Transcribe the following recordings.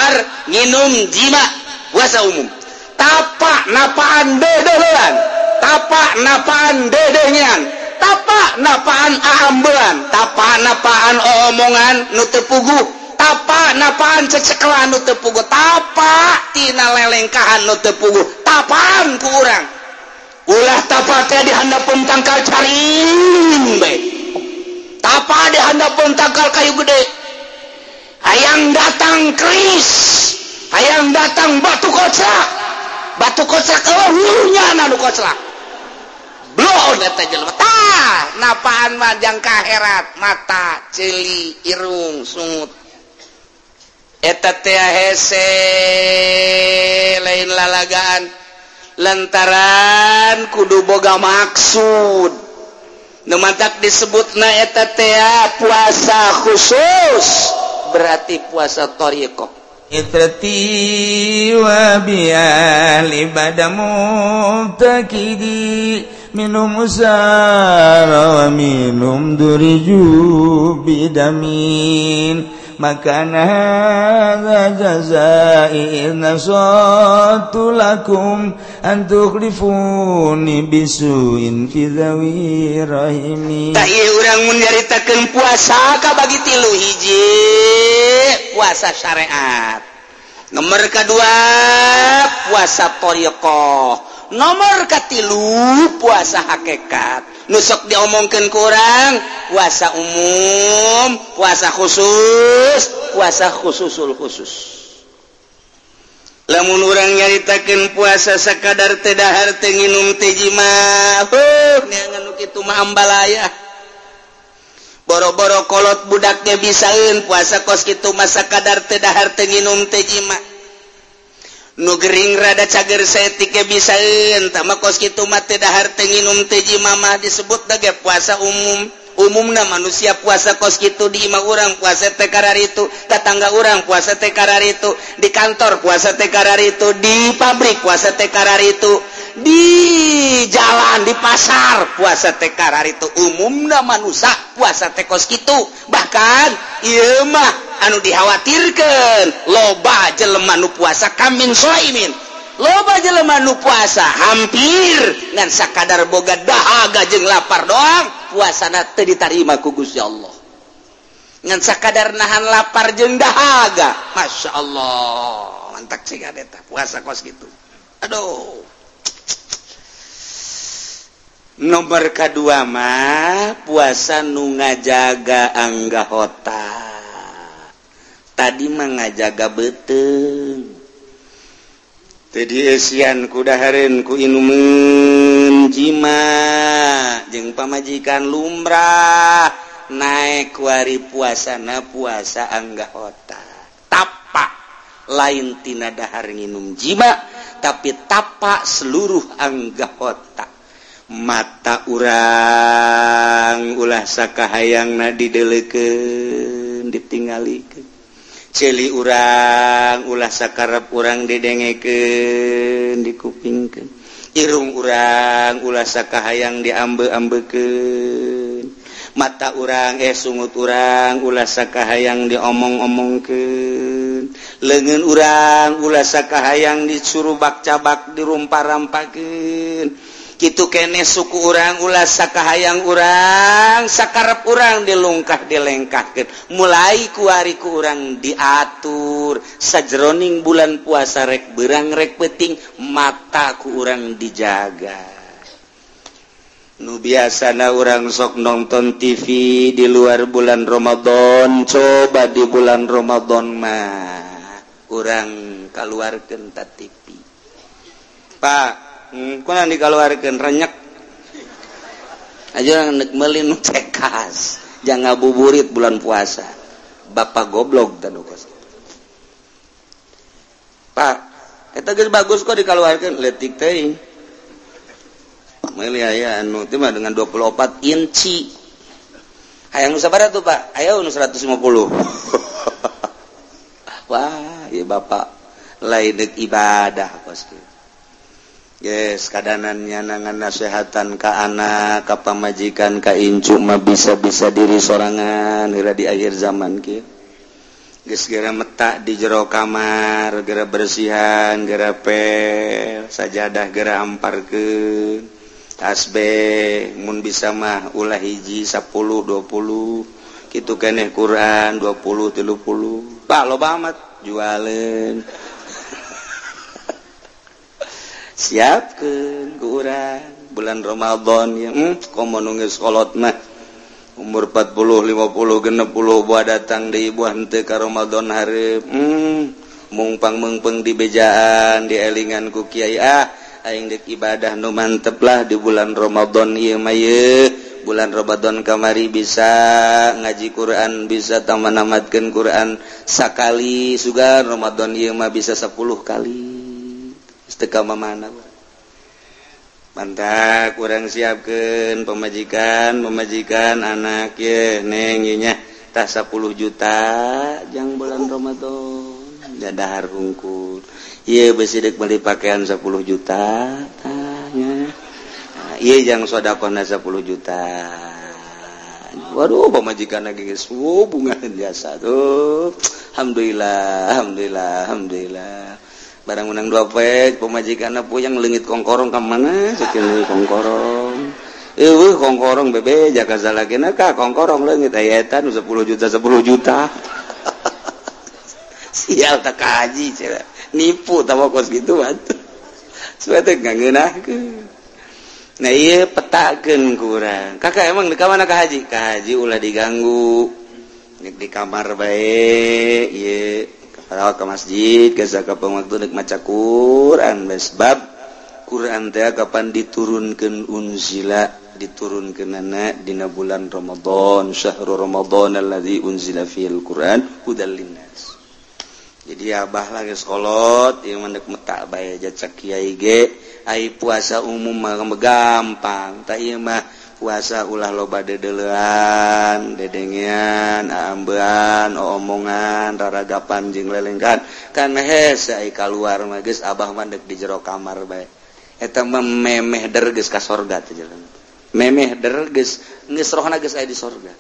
Dahar nginum jima puasa umum. Tapa napaan dedehan, tapa napaan dedengan, tapa napaan aambean, tapa napaan omongan nu teu puguh, tapa napaan cecekelan nu teu puguh, tapa tina lelengkahan nu teu puguh, tapaan ku urang. Ulah tapa teh di handapeun tangkal caring bae. Tapa di handapeun tangkal kayu gede. Hayang datang keris, hayang datang batu koclak. Batu koclak eueuhnya nu koclak. Bloon eta jelema. Tah, napaan mah jang kaherat, mata, ceuli, irung, sungut. Eta teh hese lain lalagaan lantaran kudu boga maksud. Nu matak disebutna eta teh puasa khusus, berarti puasa thariqah. Itrati wa biali badamu takidi minum usara wa minum duriju bidamin makana hadza jazai nasatu lakum an tukhlifuni bisuin fi dhawi rahimi. Tah ieu urang mun nyaritakeun puasa kabagi tilu, hiji puasa syariat, nomor kedua puasa thariqah, nomor katilu puasa hakikat. Nu sok diomongkeun ku urang puasa umum, puasa khusus, puasa khususul khusus. Lamun urang nyaritakeun puasa sakadar teu dahar teu nginum teu jima, heuh neangan nu kitu mah ambalaya. Boro-boro kolot budaknya bisaeun puasa kos kitu mah sakadar teu dahar teu nginum teu jima. Nu gering rada cager saeutik ge bisaeun, tah mah kos kitu mah teu dahar teu nginum teu jima mah disebut ge puasa umum. Umumna manusia puasa kos kitu, di imah urang puasa teh kararitu, tetangga urang puasa teh kararitu, di kantor puasa teh kararitu, di pabrik puasa teh kararitu, di jalan, di pasar puasa teh kararitu. Umumna manusia puasa teh kos kitu. Bahkan ieu mah anu dikhawatirkeun loba jelema nu puasa kamin soimin, loba jelema nu puasa hampir ngan sakadar boga dahaga jeung lapar doang, puasana teu ditarima ku Gusti Allah. Ngan sakadar nahan lapar jeung dahaga, Masya Allah, mantak cing eta puasa kos kitu. Aduh. Nomor kedua mah puasa nu ngajaga anggahota. Tadi mah ngajaga beuteung. Teu dieusian ku dahareun ku inumeun jima jeung pamajikan lumrah naek kuari puasana puasa anggahota. Tapa lain tina dahar nginum jima tapi tapa seluruh anggahota. Mata urang ulah sakahayangna dideleukeun ditinggalikeun. Ceuli urang ulah sakarep urang didengekeun dikupingkeun. Irung urang ulah sakahayang diambe-ambekeun. Mata urang sungut urang ulah sakahayang diomong-omongkeun. Leungeun urang ulah sakahayang disurubak-cabak dirumpar-rampakeun. Kitu keneh suku urang ulah sakahayang urang sakarep urang dilungkah dilengkahkeun. Mulai kuari ku urang diatur sajroning bulan puasa rek beurang rek peuting mata ku urang dijaga. Nu biasana urang sok nonton TV di luar bulan Ramadan, coba di bulan Ramadan mah urang kaluarkeun ta TV. Pak, kuna dikaluarkeun renyek aja nek meuli nu cekas, jangan ngabuburit bulan puasa. Bapak goblok tanu kos. Pak, eta geus bagus kok dikaluarkeun leutik teuing. Meuli aya anu teh mah dengan 24 inci. Hayang nu sabaraha tuh, Pak? Aya nu 150. Wah, ieu bapak lain deuk ibadah kos kieu. Yes, kadanannya nangan nasehatan ka anak, ka pamajikan, ka incu mah bisa-bisa diri sorangan heula di akhir zaman kieu. Geus geura metak di jero kamar, geura bersihan, geura pel, sajadah geura amparkeun. Tasbih mun bisa mah ulah hiji 10 20 kitu keneh Quran 20 30. Bah loba amat jualeun. Siapkeun ku urang bulan Ramadan ya, komo nu geus kolot mah. Umur 40, 50, 60 buah datang di buah henteu ka Ramadan hareup. Mungpang meungpeung di bejaan, dielingan ku kiai ah aing deuk ibadah nu mantep lah di bulan Ramadan ieu mah ye. Bulan Ramadan kamari bisa ngaji Quran, bisa tamanamatkeun Quran sakali, sugan Ramadan ieu mah bisa 10 kali. Geus teu ka mamana. Mantap, kurang siapkan pemajikan anak ye neng nya tah 10 juta jang bulan Ramadan dahar hungkul. Ieu besi deuk meuli pakaian 10 juta tah nya. Ieu jang sedekahna 10 juta. Waduh, pamajikan lagi geus bunga biasa tuh. Alhamdulillah, alhamdulillah, alhamdulillah. Barang menang 2 poe pamajikanna puyeng leungit kongkorong ka mana sakieu kongkorong. Eueuh kongkorong bebe jaka salakina ka kongkorong leungit aya eta nu 10 juta 10 juta. Sial tak kaji cenah. Nipu tah kos kitu atuh. Supaya teh ngeunahkeun. Nah ieu petakeun ku urang. Kakak emang di ka mana ka haji? Ka haji ulah diganggu. Nek di kamar bae ieu. Kalau ke masjid geus kapan waktu deuk maca Quran sebab Quran teh kapan diturunkeun unzila diturunkeunana dina bulan Ramadan syahrul Ramadan allazi unzila fil Quran hudal linnas. Jadi abah lah geus kolot ieu mah deuk metak bae jacak kiai ge ai puasa umum mah gampang tah ieu mah puasa ulah loba dedelean, dedengean, aambean, omongan, raragapan jeung lelengkan. Kan hese ai kaluar mah geus abah mah deuk di jero kamar bae. Eta mah memeh der geus ka sorga teh jalan. Memeh der geus geus rohna geus aya di sorga.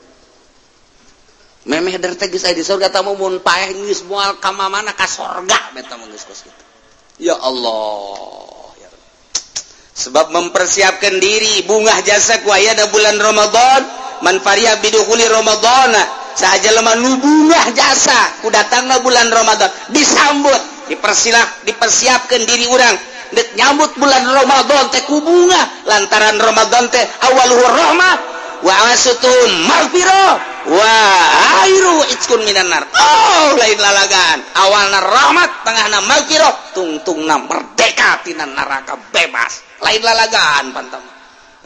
Memeh der teh geus aya di sorga tah mun paeh geus moal ka mamana ka sorga eta mah geus kos kitu. Ya Allah. Sebab mempersiapkan diri bungah jasa ku aya da bulan Ramadan man fariha bidukhuli Ramadana sahaja lemah nu bungah jasa ku datangna bulan Ramadan disambut dipersilah dipersiapkan diri urang deuk nyambut bulan Ramadan teh ku bungah lantaran Ramadan teh awaluhu rahmah wa awasutu maghfirah wa akhiru itqun minan nar. Oh lain lalagan awalna rahmat tengahna maghfirah tungtungna merdeka tina neraka bebas. Lain lalagan pantam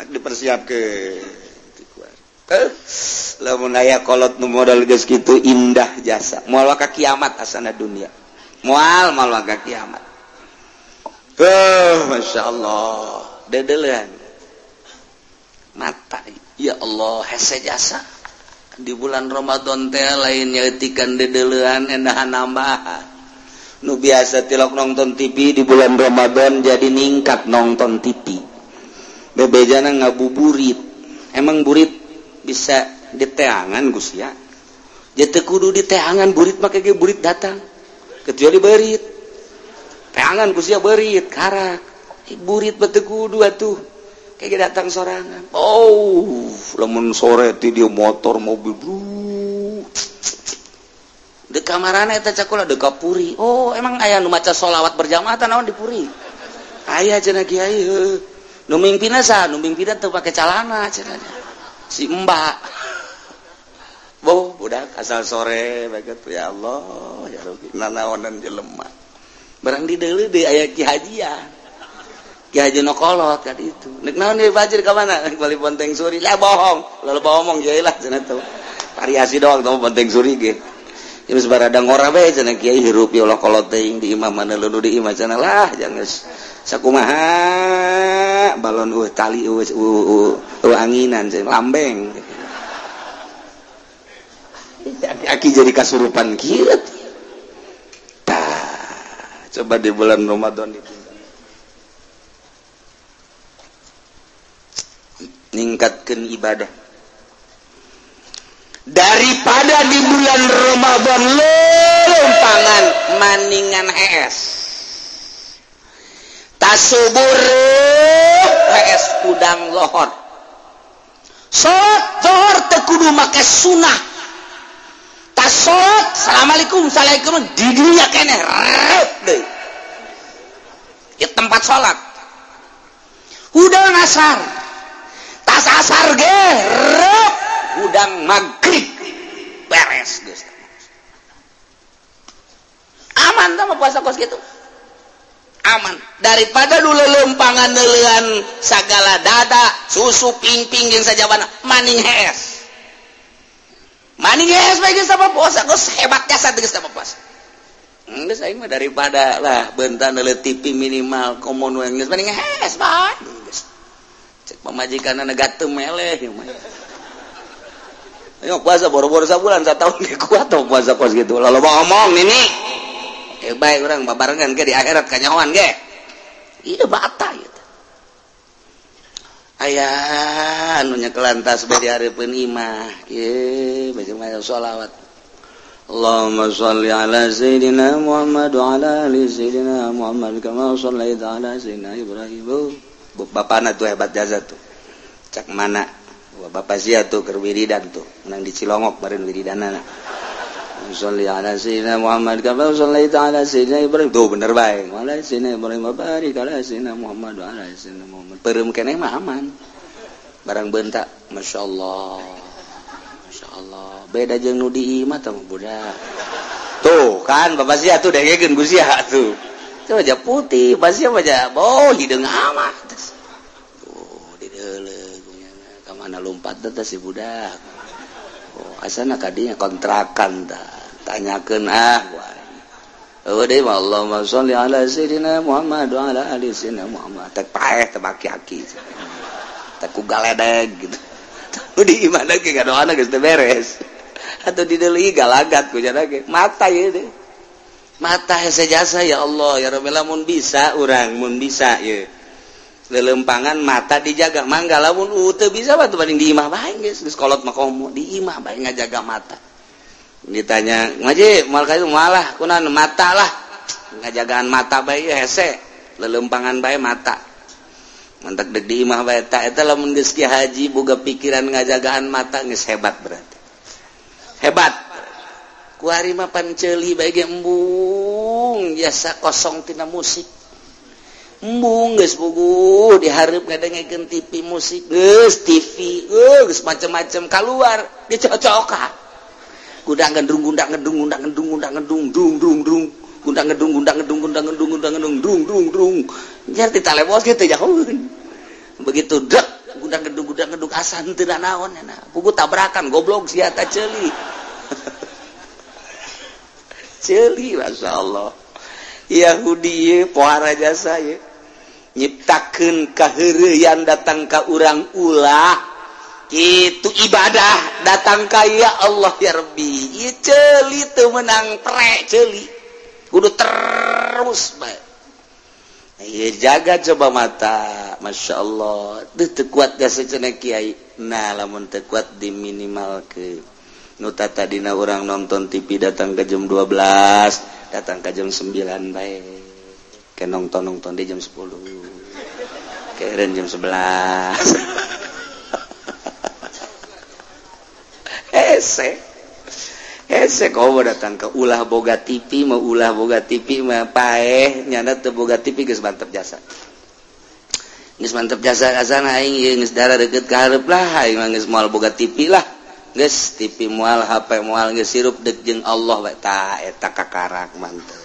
dipersiapkeun lamun aya kolot nu modal geus kitu indah jasa moal ka kiamat asana dunia moal moal ka kiamat. Masyaallah dedelean mata ya Allah hese jasa di bulan Ramadan teh lain nyaetikan dedelean endahan nambahan. Nu biasa tilok nonton TV di bulan Ramadan jadi ningkat nonton TV. Bebejana ngabuburit. Emang burit bisa diteangan Gus ya? Jadi kudu diteangan burit mah ge burit datang. Kecuali berit. Teangan Gus ya berit karak. Burit bete kudu atuh. Kayak datang sorangan. Oh, lamun sore ti dia motor mobil bro. Di kamarana eta cakula deka puri. Oh, emang aya nu maca sholawat berjamaah tah naon di puri? Aya cenah kiai heuh. Nu mingpina saha? Nu mingpina teu pake calana cenah. Si Mbak. Boh, budak asal sore baget ya Allah, ya Rabbi, nanaonan jelema. Barang di deuleu deui aya ki hajian. Ki haji nu kolot ka ditu. Nek naon ieu fajir ka mana? Bali Bonteng Suri. Lah bohong. Lalu bohong kiai lah cenah teh. Variasi doang teh Bonteng Suri ge. Geus barada ngora bae cenah kiai hirup ya Allah kolot teuing di imah mana leuleun di imah cenah lah jangan geus sakumaha balon eueuh tali eueuh anginan cenah lambeng. Aki jadi kasurupan kieu. Tah, coba di bulan Ramadan itu ningkatkeun ibadah. Daripada di bulan Ramadan maningan hees tasubur hees udang lohor salat lohor teu kudu make sunah tas salat assalamualaikum assalamualaikum di dunya keneh rep deui di tempat salat hudang asar tas asar ge rep hudang maghrib beres geus aman tah puasa kos kitu aman daripada dulu lempangan neulean sagala dada susu pingping jeung sajabana maning hees bae geus apa puasa geus hebat jasa geus apa puasa geus aing mah daripada lah bentan neuleuh TV minimal komo nu geus maning hees bae geus cek pamajikanna gatem meleh ieu mah ayo puasa boro-boro sabulan sataun ge kuat tong puasa kos kitu loba omong nini baik orang babarengan ge di akhirat kanyahoan ge ieu bata ieu teh aya anu nyekelan tasbih di hareupeun imah kieu baca sholawat Allahumma sholli ala sayyidina Muhammad wa ala ali sayyidina Muhammad kama shallaita ala sayyidina Ibrahim. Bapana tuh hebat jasa tuh cak mana bapak sia tuh keur wiridan tuh menang di Cilongok baren wiridanana sholli ala sayyidina Muhammad kama shallaita ala sayyidina Ibrahim tuh bener bae ala sayyidina Ibrahim wa barik ala sayyidina Muhammad wa ala sayyidina Muhammad peureum keneh mah aman barang bentak masyaallah masyaallah beda jeung nu di imah tah budak tuh kan bapak sia tuh dengekeun ku sia tuh teu aja putih bapak sia mah oh hideung amat tuh di deuleu ka mana lompat teh si budak oh asana kadinya kontrakan tah tanyakeun ah eueuh deui mah Allahumma sholli ala sayyidina Muhammad wa ala ali sayyidina Muhammad teh paeh teh baki-aki teh ku galedeg gitu tuh di imahna ge ngadoana geus teu beres atuh di deuleu galagat ku jana ge mata ieu teh mata hese jasa ya Allah ya Rabbi lamun bisa urang mun bisa ieu lelempangan mata dijaga mangga lamun teu bisa mah teu banding di imah bae geus geus kolot mah komo di imah bae ngajaga mata ditanya ngaji moal ka malah kunaon mata lah ngajagaan mata bae hese lelempangan bae mata mantak deuk di imah bae ta eta lamun geus ki haji boga pikiran ngajagaan mata geus hebat berarti hebat kuari mah pan ceuli bae ge embung jasa kosong tina musik embung geus puguh dihareup ngadengekeun TV musik geus TV geus macem-macem kaluar dicocokan gundang gendrung gundang gendung gundang gendung gundang gendung dung dung dung gundang gendung gundang gendung gundang gendung gundang gendung dung dung dung nya teh talebos ge teh jauheun begitu dek gundang gendung asa henteu naon nya puguh tabrakan goblok sia ta ceuli ceuli masyaallah Yahudi ye pohara jasa ye nyiptakeun kaheureuyan datang ka urang ulah kitu ibadah datang ka ya Allah ya Rabbi ieu ceuli teu meunang pre ceuli kudu terus bae ieu jaga coba mata Masya Allah teu kuat jasa cenah kiai nah lamun teu kuat diminimalkeun nu tadina urang nonton TV datang ke jam 12 datang ke jam 9 bae ke nonton-nonton di jam 10 keren jam 11 hese hese kau datang ke ulah boga TV mau ulah boga TV mah paeh nyana teu boga TV geus mantep jasa geus mantep jasa asana aing ieu geus darah deukeut ka hareup lah aing mah geus moal boga TV lah geus TV moal HP moal geus sirup deuk jeung Allah we ta eta kakarak mantep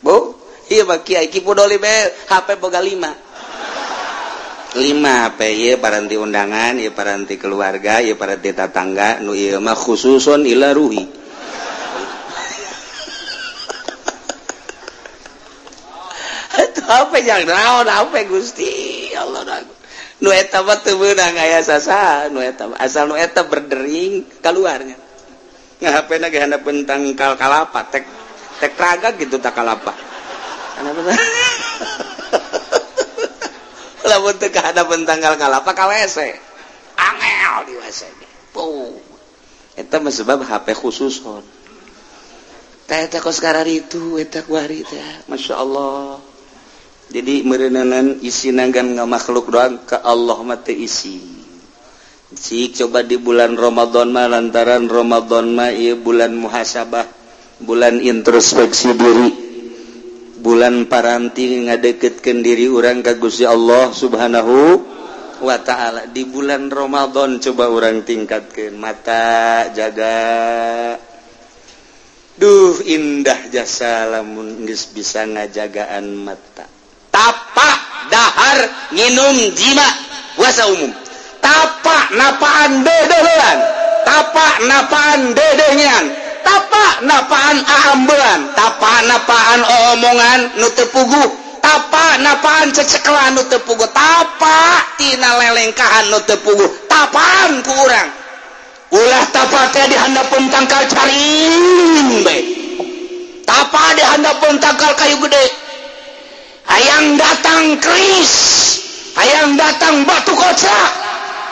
bu ieu mah kiai Ki Pudoli bae HP boga 5 5 HP ieu paranti undangan ieu paranti keluarga ieu paranti tatangga nu ieu mah khususun ila ruhi atuh HP jang naon HP Gusti Allah nu eta mah teu meunang aya sasaha nu eta asal nu eta berdering kaluarnya HP-na ge handapeun tangkal kalapa tek tek raga gitu tak kalapa lamun teu kahadapeun tangkal kalapa ka WC angel di WC ge puh eta mah sebab HP khususon Tah eta kos kararitu eta kuari teh. Masya Allah. Jadi meureunanan isi nanggan ngamakhluk doang ka Allah mah teu isi. Cik coba di bulan Ramadan mah lantaran Ramadan mah ieu bulan muhasabah, bulan introspeksi diri, bulan paranti ngadeketkeun diri urang ka Gusti Allah Subhanahu wa ta'ala. Di bulan Ramadan coba urang tingkatkeun mata jaga. Duh indah jasa lamun geus bisa ngajagaan mata. Tapak dahar nginum jima puasa umum. Tapak napaan dedehan, tapak napaan dedengan, tapak napaan aambean, tapak napaan omongan nu teu puguh, tapak napaan cecekelan nu teu puguh, tapak tina lelengkahan nu teu puguh, tapaan ku urang. Ulah tapa teh di handapeun tangkal caring bae. Tapa di handapeun tangkal kayu gede. Hayang datang keris, hayang datang batu koclak.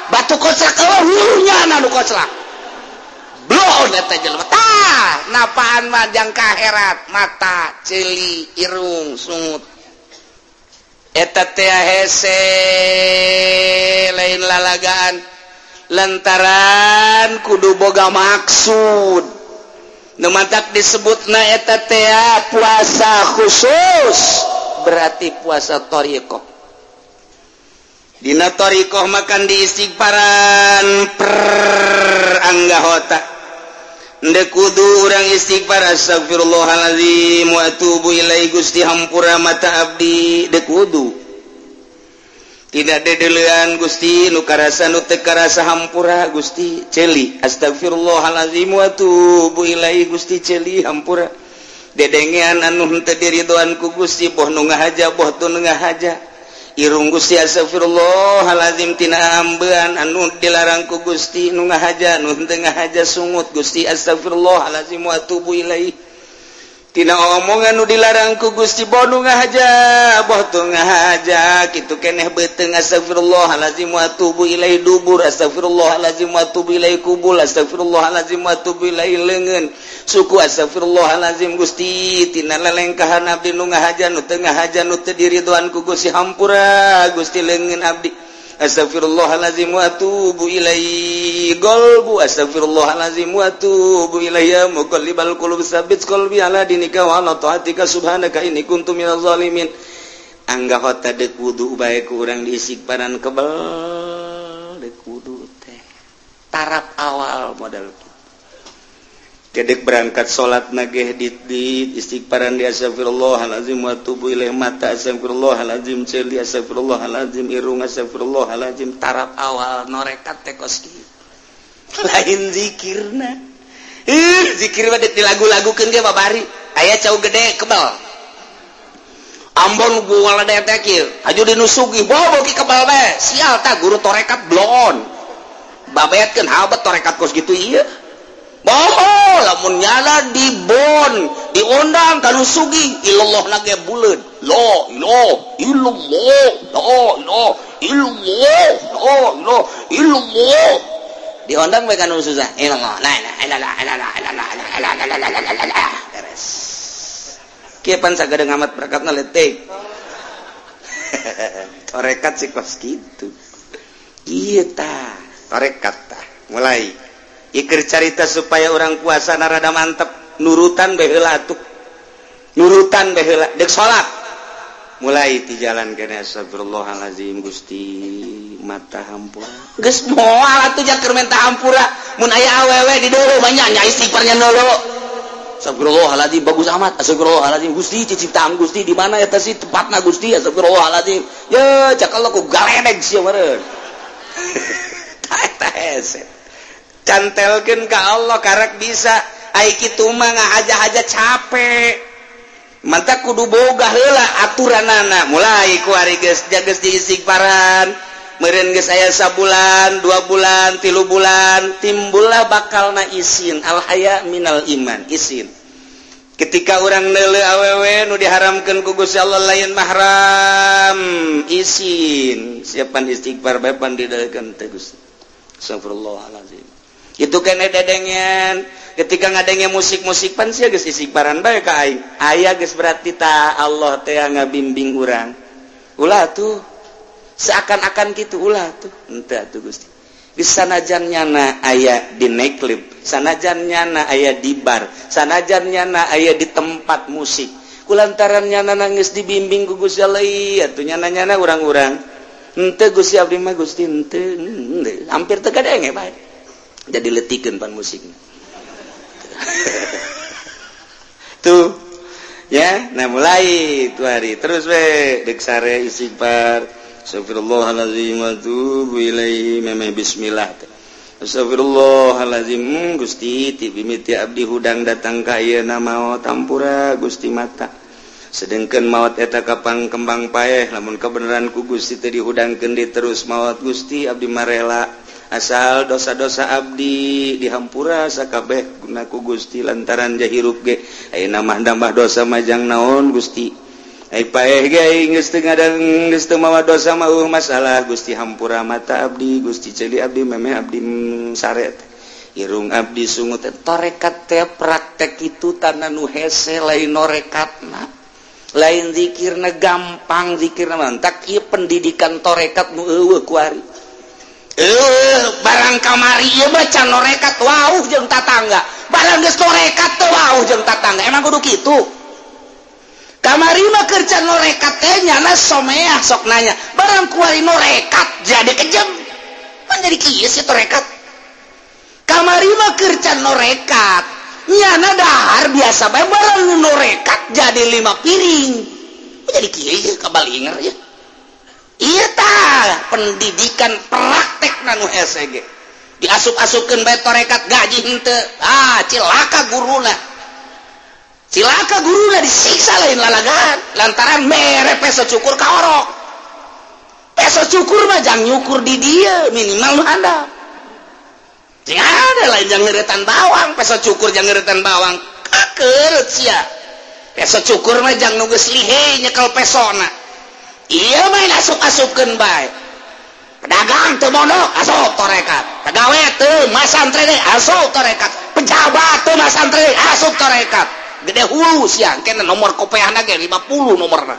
Batu koclak eueuhnya nu koclak. Bloon eta jelema. Tah, napaan mah jang kaherat, mata, ceuli, irung, sungut. Eta teh hese lain lalagaan. Lantaran kudu boga maksud nu matak disebutna eta teh puasa khusus berarti puasa thariqah. Dina thariqah makan diistighfaran per anggahota ndek kudu urang istighfar astagfirullahalazim wa atubu ilaihi Gusti hampura mata abdi dek kudu. Tidak dedelean Gusti nu karasa nu teu karasa hampura Gusti ceuli astagfirullahalazim wa atubu ilaihi Gusti ceuli hampura dedengean anu henteu diridoan ku Gusti boh nu ngahaja boh teu ngahaja irung Gusti astagfirullahalazim tina ambean anu dilarang ku Gusti nu ngahaja nu henteu ngahaja sungut Gusti astagfirullahalazim wa atubu ilaihi tina omongan nu dilarang ku Gusti boh nu ngahaja boh teu ngahaja kitu keneh beuteung astagfirullahalazim wa atubu ilaihi dubur astagfirullahalazim wa atubu ilaihi kubul astagfirullahalazim wa atubu ilaihi leungeun suku astagfirullahalazim Gusti tina lelengkahan abdi nu ngahaja nu teu ngahaja nu teu diridoan ku Gusti hampura Gusti leungeun abdi astagfirullahalazim wa atubu ilaihi qalbu astagfirullahalazim wa atubu ilaihi ya muqallibal qulub tsabbit qalbi ala dinika wa ala taatika subhanaka inni kuntu minaz zalimin. Anggahota deuk wudu bae ku urang diistighfaran kebel deuk wudu teh tarap awal modal kedek berangkat salat nageh di istighfaran di astagfirullahalazim wa atubu ilaihi mata astagfirullahalazim ceuli astagfirullahalazim irung astagfirullahalazim tarap awal norekat teh kos kieu lain zikirna. Zikir mah dilagu-lagukeun ge babari aya cau gede kebal ambon gua ledek teh kieu aju dinusugi bobo ki kebal bae sial tah guru torekat bloon babetkeun habet torekat kos kitu ieu. Oh, lamun nyala di bon, diundang kanu sugi, ilallah nage buleud. La ilaha illallah, la ilaha illallah, la ilaha illallah. Diundang bae kanu susah. Ilallah, la ilaha illallah, la ilaha illallah, la ilaha illallah. Beres. Kieu pan sagadeng amat berkatna leutik. Torekat sih kos kitu. Ieu tah, torekat tah. Mulai iker carita supaya orang puasa narada mantep nurutan bae heula atuh nurutan bae heula deuk salat mulai ti jalan kene astagfirullahalazim Gusti mata hampura geus moal atuh jaker menta hampura mun aya awewe di dulu banyak nya istighfarnya dulu astagfirullahalazim bagus amat astagfirullahalazim Gusti ciptaan Gusti di mana eta sih tempatna Gusti astagfirullahalazim ye cakal ku galedeg sia meureun tah eta hese cantelkeun ka Allah karek bisa ai kitu mah ngahaja-haja capek mantap kudu boga heula aturanana mulai ku ari geus jageus diistighfaran meureun geus aya sabulan 2 bulan 3 bulan timbullah bakalna isin al haya minal iman isin ketika urang neuleuh awewe nu diharamkeun ku Gusti Allah lain mahram isin siapan istighfar bae pan didalkeun teh Gusti astagfirullahalazim. Itu kene dedengen ketika ngadenge musik-musik pan sia geus istighfaran bae ka aing. Aya geus berarti ta Allah teh ngabimbing urang. Ulah tuh seakan-akan kitu ulah tuh henteu atuh Gusti. Geus sanajan nyana aya di nightclub, sanajan nyana aya di bar, sanajan nyana aya di tempat musik. Kulantaran nyana nangis dibimbing ku Gusti Allah atuh nyana-nyana urang-urang. Henteu Gusti abdi mah Gusti henteu hampir teu kadenge bae. Jadi letikeun pan musikna. Tuh ya, nah mulai tu hari terus we deuk sare istighfar. Astagfirullahalazim wa atubu ilaihi memeh bismillah. Astagfirullahalazim Gusti ti mimiti abdi hudang datang ka ayeuna maot hampura Gusti mata. Sedengkeun maot eta kapang kembang paeh lamun kabeneran ku Gusti teh dihudangkeun di terus maot Gusti abdi marela asal dosa-dosa abdi dihampura sakabeh guna ku Gusti lantaran jahirup ge ayeuna mah nambah dosa majang naon Gusti. Ai paeh ge geus teu ngadang geus teu mawa dosa mah masalah Gusti hampura mata abdi Gusti ceuli abdi memeh abdi sare irung abdi sungut tarekat teh praktek itu tanah nu hese lain norekatna lain zikirna gampang zikirna mantak ieu pendidikan tarekat nu eueuh kuari barang kamari ieu mah can norekat wauh jeung tatangga barang geus norekat teh wauh jeung tatangga emang kudu kitu. Kamari mah kerja norekat teh nyana someah sok nanya barang kuari norekat jadi kejam kan jadi kieu sih torekat. Kamari mah kerja norekat nyana dahar biasa bae barang norekat jadi 5 piring jadi kieu ya kabalinger ya. Ieu tah pendidikan praktek nu hese ge diasup-asupkeun bae torekat gaji henteu ah cilaka guruna. Cilaka guruna disiksa lain lalagan lantaran mere peso cukur ka orok. Peso cukur mah jang nyukur di dia minimal nu handap. Sing ada lain jang ngeuretan bawang, peso cukur jang ngeuretan bawang kakeut sia. Peso cukur mah jang nu geus lihe nyekel pesona. Ieu mah asup-asupkeun bae. Pedagang teu mondok asup torekat. Pagawe teu masantren asup torekat. Pejabat teu masantren asup torekat. Gede hulu siang kena nomor kopeahna ge 50 nomorna.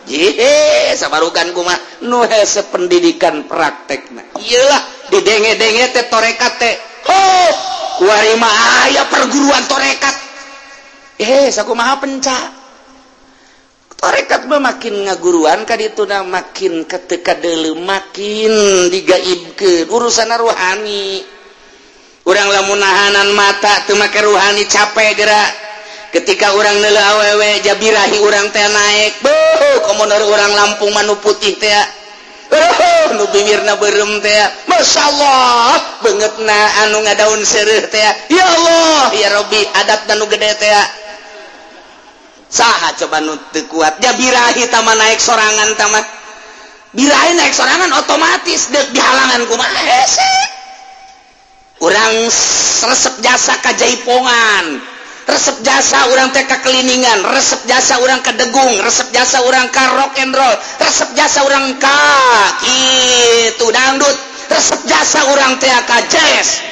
Jehe sabarukan kumaha nu hese pendidikan praktekna. Iyalah didenge-denge teh torekat teh. Oh, kuari mah aya perguruan torekat. Sakumaha penca. Torekat mah makin ngaguruan ka dituna makin keteka deuleu makin digaibkeun urusan ruhani. Urang lamun nahanan mata teu make ruhani capek gerak. Ketika orang neuleuh awewe jabirahi urang teh naik beuh komo urang Lampung mah nu putih teh beuh nu bibirna beureum teh masyaallah beungeutna anu ngadaun seureuh teh ya Allah ya Rabbi adatna nu gede teh saha coba nu teu kuat jabirahi tama naik sorangan tama birahi naik sorangan otomatis deuk dihalangan kumaha hese urang resep jasa ka jaipongan resep jasa orang teh ka keliningan, resep jasa orang ka degung, resep jasa orang ka rock and roll, resep jasa orang ka kitu dangdut, resep jasa orang teh ka jazz.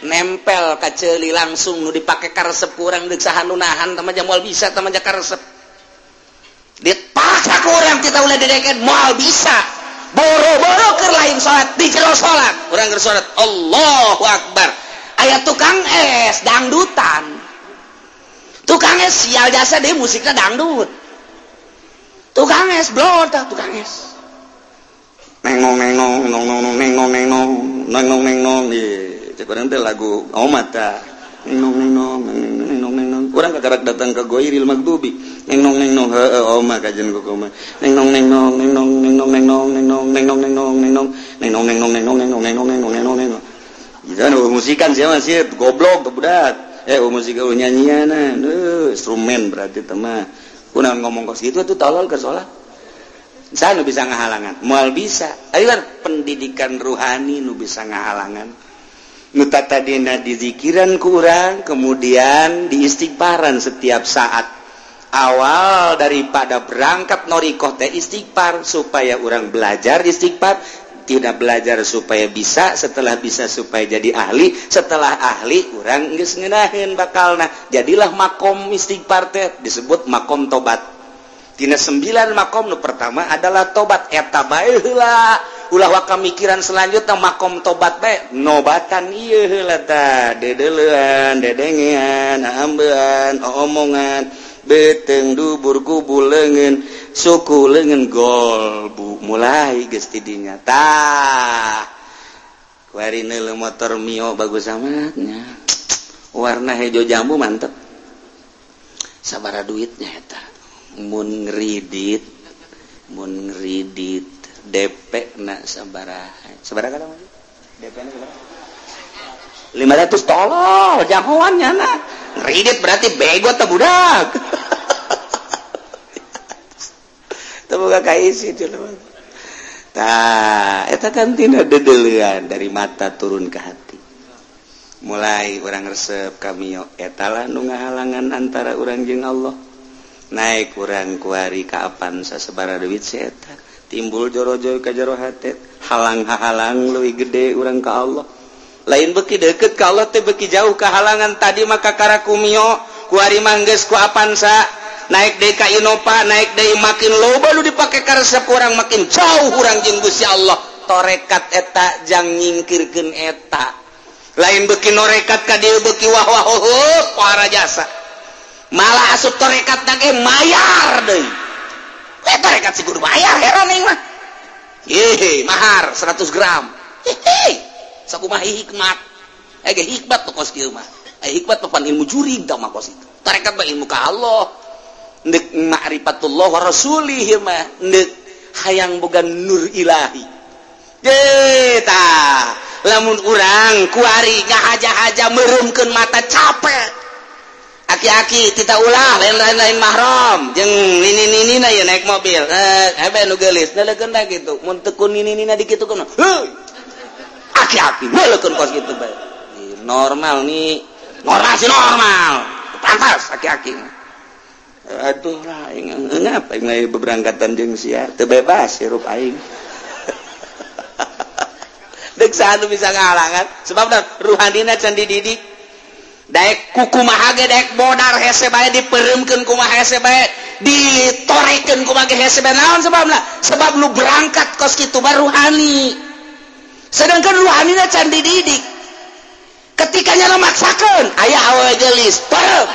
Nempel ka ceuli langsung nu dipake ka resep urang deuk saha nu nahan tah mah moal bisa tah mah ka resep. Dipaksa ku urang kita ulah dideken moal bisa. Boro-boro keur lain salat di jero salat, urang keur salat Allahu Akbar. Aya tukang es dangdutan. Tukang es sial jasa deh musiknya dangdut. Tukang es blor tah tukang es. Nengong nengong nong nong nong nengong nengong neng nong neng nong cek urang teh lagu omat tah. Neng nong neng nong neng nong neng nong. Urang kakarak datang ke Goiril Magdubi. Neng nong neng nong heueuh oma kajian ku koma. Neng nong neng nong neng nong neng nong neng nong neng nong neng nong neng nong neng nong neng nong neng nong neng nong neng nong neng nong neng nong neng nong neng nong. Jangan musikan sia mah sia goblok budak. Musik nyanyian instrumen berarti teman kunaon ngomong kos gitu tuh tolol ke sholat saya nu bisa ngahalangan moal bisa ayo pendidikan ruhani nu bisa ngahalangan nu tadina dizikiran ku urang kemudian diistighfaran setiap saat awal daripada berangkat norikoh teh istighfar supaya orang belajar istighfar Tidak belajar supaya bisa, setelah bisa supaya jadi ahli, setelah ahli urang geus ngeunaheun bakalna. Jadilah makom istighfar teh disebut makom tobat. Tina 9 makom nu pertama adalah tobat, eta bae heula. Ulah waka mikiran selanjutnya makom tobat bae, nobatan ieu heula tah, dedeleuan, dedengean, ambean, omongan, beuteung dubur kubul leungeun, suku leungeun golbu, mulai geus ti dinya tah. Kuari neuleuh motor Mio bagus amat nya. Warna hejo jambu mantep. Sabaraha duitnya eta? Mun ngridit DP na sabaraha? Sabaraha kana mah? DP na sabaraha? 500 tolol, jahoan nya na. Ngridit berarti bego teh budak. Teu boga kaisi jelema. Tah, eta kan tina dedeleuan dari mata turun ke hati. Mulai urang resep ka Mio, eta lah nu ngahalangan antara urang jeung Allah. Naik kurang kuari ka Avanza sabaraha duit si eta timbul jorojoy ka jero hate, halang-halang leuwih gede urang ka Allah. Lain beuki deukeut ka Allah teh beuki jauh ka halangan. Tadi mah kakara ku Mio, kuari mah geus ku Avanza, naik deui ka Innova, naik deui makin loba nu dipake karesep urang makin jauh urang jeung Gusti Allah. Torekat eta jang nyingkirkeun eta. Lain beuki norekat ka dieu beuki wah wah heuh para jasa. Malah asup torekat nage mayar deui. Eh torekat si kudu bayar heran aing mah. Yehe, mahar 100 gram. Hehe. Sakumaha hikmat. Eh ge hikmat teh kos kieu mah. Eh hikmat mah pan ilmu jurig tah mah kos itu. Torekat mah ilmu ka Allah. Ndek ma'rifatullah wa rasulih mah ndek hayang boga nur ilahi. Ye tah, lamun urang kuari ngahaja-haja meureumkeun mata capek. Aki-aki kita ulah lain-lain mahram jeung nini-ninina ya naik mobil hebe nu geulis neuleukeun da kitu mun teu ku nini-nina dikitukeun heuy aki-aki neuleukeun kos kitu bae normal nih normal sih normal pantas aki-aki atuh lah aing ngapa aing lain beberangkatan jeung sia teu bebas hirup aing deuk saha nu bisa ngahalangan sebab ruhanina can dididik. Daek kukumaha ge daek bodar hese bae dipereumkeun kumaha hese bae ditorekeun kumaha ge hese bae naon sebabna? Sebab nu berangkat kos kitu mah ruhani. Sedangkan ruhanina can dididik. Ketika nya maksakeun aya awewe geulis, perem.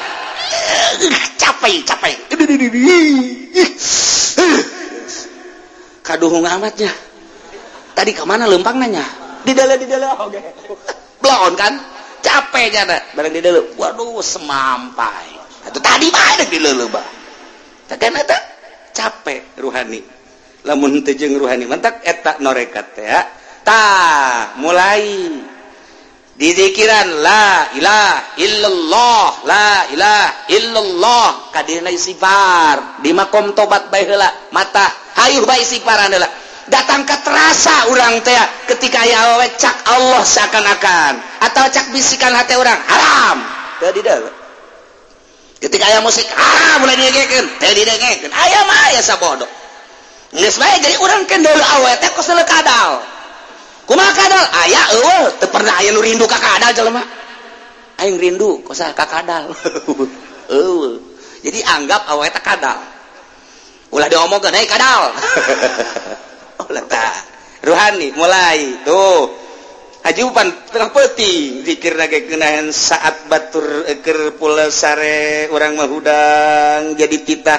Capek, capek. Kaduhung amatnya. Tadi ka mana leumpang nanya? Di dalam oge. Bloon kan? Capek jana barang di deuleu waduh semampai atuh tadi mah deuk di deuleu bah tah kan eta capek ruhani lamun teu jeung ruhani mantak eta norekat teh tah mulai dizikiran la ilaha illallah la ilaha illallah ka dieuna istighfar di makom tobat bae heula mata hayuh bae istighfaran heula datang ke terasa urang teh ketika aya awewe cak Allah seakan-akan atau cak bisikan hati urang haram teu di deuleu ketika aya musik haram mulai didengekeun teu didengekeun aya mah aya sabodo geus bae jadi urang ke deuleu awewe teh kos deuleu kadal kumaha kadal aya eueuh teu pernah aya nu rindu ka kadal jelema aing rindu kos ka kadal eueuh jadi anggap awewe teh kadal ulah diomongkeun hei kadal letak ruhani mulai tuh hajupan tengah peuting zikir lagi keunahan saat batur keur pula sare urang mah hudang jadi titah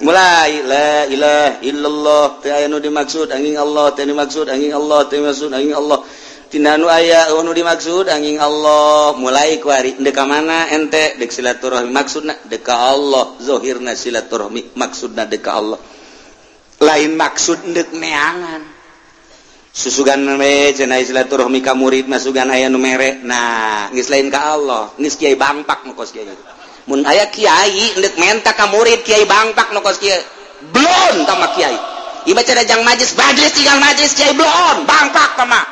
mulai la ilaha illallah teu aya nu dimaksud angin Allah teu dimaksud angin Allah teu dimaksud angin Allah tina nu aya nu dimaksud angin Allah mulai kuari deuk ka mana ente deuk silaturahmi maksudna deuk ka Allah zahirna silaturahmi maksudna deuk ka Allah lain maksud ndek neangan susugan we cenah silaturahmi ka murid masugan aya nu mere nah geus lain ka Allah geus kiai bangpak nu kos kiai mun aya kiai ndek menta ka murid kiai bangpak nu kos kiai blon tama kiai ieu mah cenah jang majlis majlis tinggal majlis kiai blon bangpak tama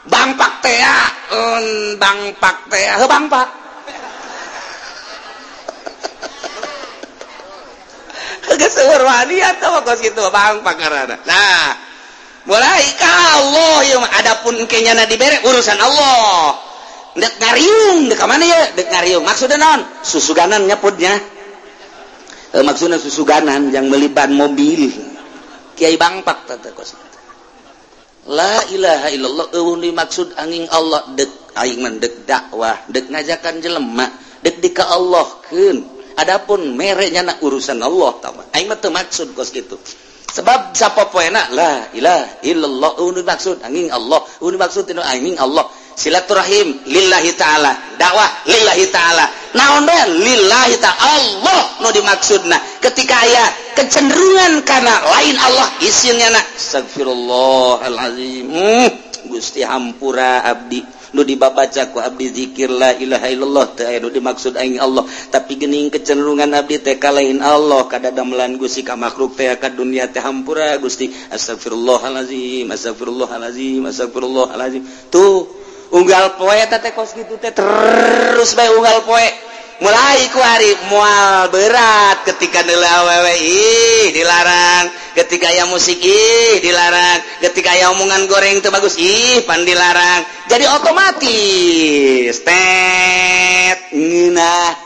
bangpak teh bangpak teh heuh bangpak geus seueur wani atuh kos kitu bangpak ngaranna. Nah, Mulai ka Allah ieu mah adapun engke nyana dibere urusan Allah. Dek ngariung dek ka mana ye? Dek ngariung maksudna naon? Susuganan nyapudnya. Maksudna susuganan yang meuli ban mobil. Kiai Bangpak teh kos. La ilaha illallah eueuh dimaksud angin Allah dek aing mah dek dakwah, dek ngajakan jelema, dek di ka Allahkeun. Adapun mere nyana urusan Allah tah mah. Aing mah teu maksud kos kitu. Sebab sapopoena la ilaha illallah eueuh dimaksud angin Allah, eueuh dimaksud tinu angin Allah. Silaturahim lillahi ta'ala, dakwah lillahi ta'ala. Naon bae lillahi ta'ala Allah nu dimaksudna. Ketika aya kecenderungan kana lain Allah isinnya na astagfirullahalazim. Gusti hampura abdi nu dibabaca ku abdi zikir la ilaha illallah teu aya nu dimaksud aing Allah, tapi geuning kecenderungan abdi teh ka lain Allah kadadamelan Gusti ka makhluk teh ka dunia teh hampura Gusti astagfirullahalazim astagfirullahalazim astagfirullahalazim. Tuh unggal poe teh kos kitu teh terus bae unggal poe mulai ku hari moal berat ketika neuleuh awewe ih dilarang, ketika aya musik ih dilarang, ketika aya omongan goreng teu bagus ih pan dilarang. Jadi otomatis tet ngeunah.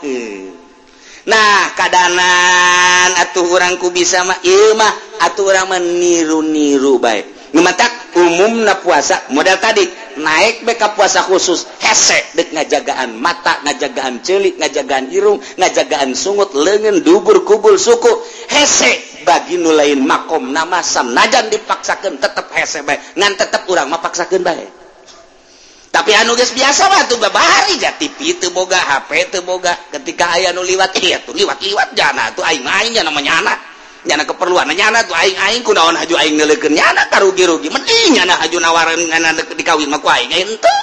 Nah kadanan atuh urang ku bisa mah ieu mah atuh urang mah niru-niru bae. Nu matak umumna puasa model tadi naik beka puasa khusus hese dek ngajagaan mata, ngajagaan celik, ngajagaan irung, ngajagaan sungut, leungeun, dubur, kubul, suku hese bagi nu lain makom nama sanajan dipaksakeun tetep hese bae ngan tetep urang mah paksakeun bae. Tapi anu geus biasa mah tuh babari ja TV teu boga, HP teu boga, ketika aya nu liwat ieu tuh liwat-liwat jana tuh aing aing nya namanya anak nyana keperluan nyana tuh aing-aing kunaon haju aing neuleukeun nyana karugi-rugi mending nyana haju nawaran nyana dikawin mah ku aing henteu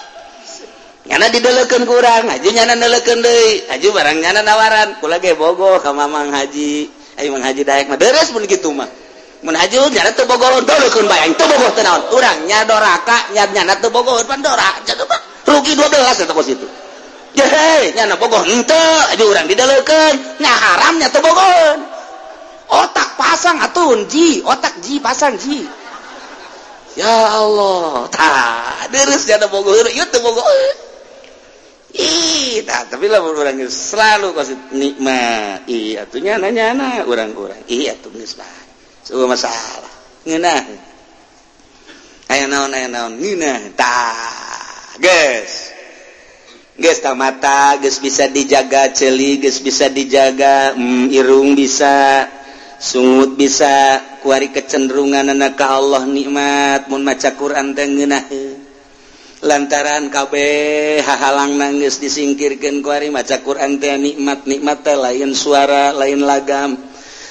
nyana dideleukeun ku urang haju nyana neuleukeun deui haju barang nyana nawaran kula ge bogoh ka Mamang Haji aing Mang Haji daek mah deres mun kitu mah mun haju nyana teu bogoh deleukeun bae aing teu bogoh teu naon urang nya doraka nya nyana teu bogoh pan dora rugi 12 eta kos kitu jehe nyana bogoh henteu haju urang dideleukeun nya haram nya teu bogoh. Otak pasang atun ji, otak ji pasang ji. Ya Allah, tah deres jana bogoh ieu teu bogoh. Ih, tah tapi lamun urang selalu kasih nikmat. Ih, atuh nyana-nyana urang-urang. Ih, atuh geus bae. Eueuh masalah. Ngeunah. Aya naon ngeunah. Tah, geus. Geus tah mata geus bisa dijaga, ceuli geus bisa dijaga, irung bisa, sungut bisa, kuari kecenderungan anak ka Allah nikmat mun maca Quran teh ngeunaheun. Lantaran kabeh hahalang geus disingkirkeun kuari maca Quran teh nikmat, nikmat teh lain suara, lain lagam,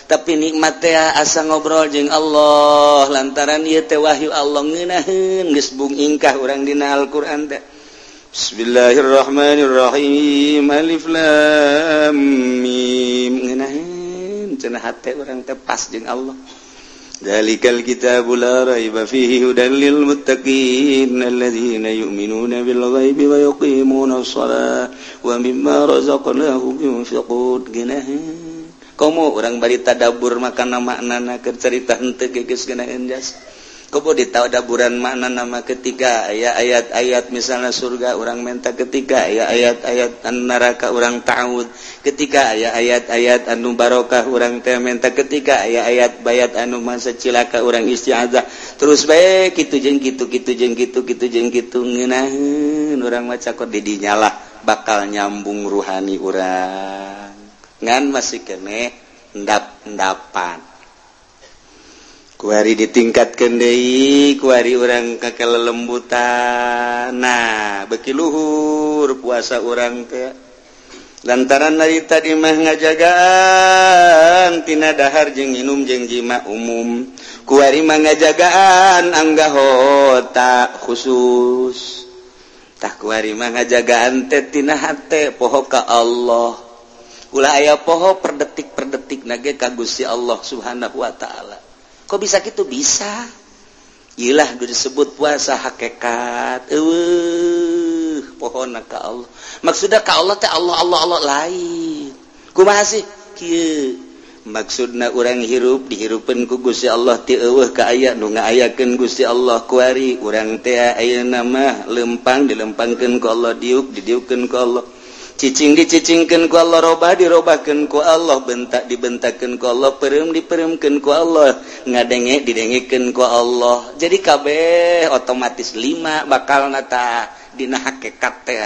tapi nikmat teh asa ngobrol jeung Allah lantaran ieu teh wahyu Allah ngeunaheun geus bung ingkah urang dina Al-Qur'an teh. Bismillahirrahmanirrahim alif lam mim ngeunaheun cenah hate urang teh pas jeung Allah. Dzalikal kitabu la raiba fihi hudan lil muttaqin alladzina yu'minuna bil ghaibi wa yuqimuna shalah wa mimma razaqnahum yunfiqun. Geunaheun komo urang bari tadabbur makana maknana keur carita henteu geus geunaheun jas. Komo ditadaburan makna nama ketika aya ayat-ayat misalnya surga urang menta, ketika aya ayat-ayat anu neraka urang ta'awud, ketika aya ayat-ayat anu barokah urang teh menta, ketika aya ayat bayat anu masa cilaka urang isti'adzah. Terus bae kitu jeung kitu kitu jeung kitu kitu jeung kitu ngeunaheun urang maca kok di dinya lah bakal nyambung ruhani urang. Ngan masih keneh endap-endapan. Kuari ditingkatkeun deui, kuari urang ka kelelembutan. Nah, beuki luhur puasa urang teh. Lantaran dari tadi mah ngajagaan tina dahar jeung minum jeung jima umum. Kuari mah ngajagaan anggahota khusus. Tah kuari mah ngajagaan teh tina hate poho ka Allah. Ulah aya poho per detik per detik nage ka Gusti Allah Subhanahu wa taala. Kok bisa gitu? Bisa. Ilah disebut puasa hakikat. Eueuh, pohona ka Allah. Maksudna ka Allah teh Allah Allah Allah lain. Kumaha sih? Kieu. Maksudna urang hirup dihirupeun ku Gusti Allah ti eueuh ka aya nu ngaayakeun Gusti Allah kuari urang teh ayeuna mah lempang dilempangkeun ku Allah, diuk didiukkeun ku Allah, cicing dicicingkeun ku Allah, robah dirobahkeun ku Allah, bentak dibentakeun ku Allah, peureum dipereumkeun ku Allah, ngadenge didengekeun ku Allah. Jadi kabeh otomatis lima bakalna tah dina hakikat teh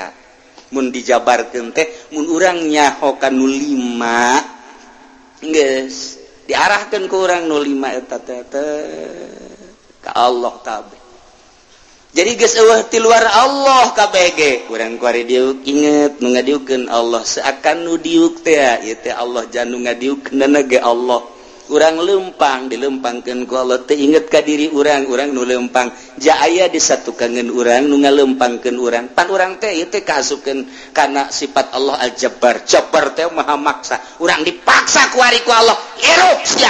mun dijabarkeun teh mun urang nyaho ka nu lima geus diarahkeun ku urang nu lima eta teh ka Allah kabeh. Jadi geus eueuh ti luar Allah kabeh ge urang kuari diuk inget nu ngadiukeun Allah, seakan nu diuk teh ieu teh Allah jan nu ngadiukeunna ge Allah. Urang lempang dilempangkeun ku Allah teh inget ka diri urang, urang nu lempang ja aya disatukankeun urang nu ngalempangkeun urang. Pan urang teh ieu teh kaasupkeun kana sifat Allah Al-Jabbar. Jabbar teh maha maksa. Urang dipaksa ku ari ku Allah, hirup sia.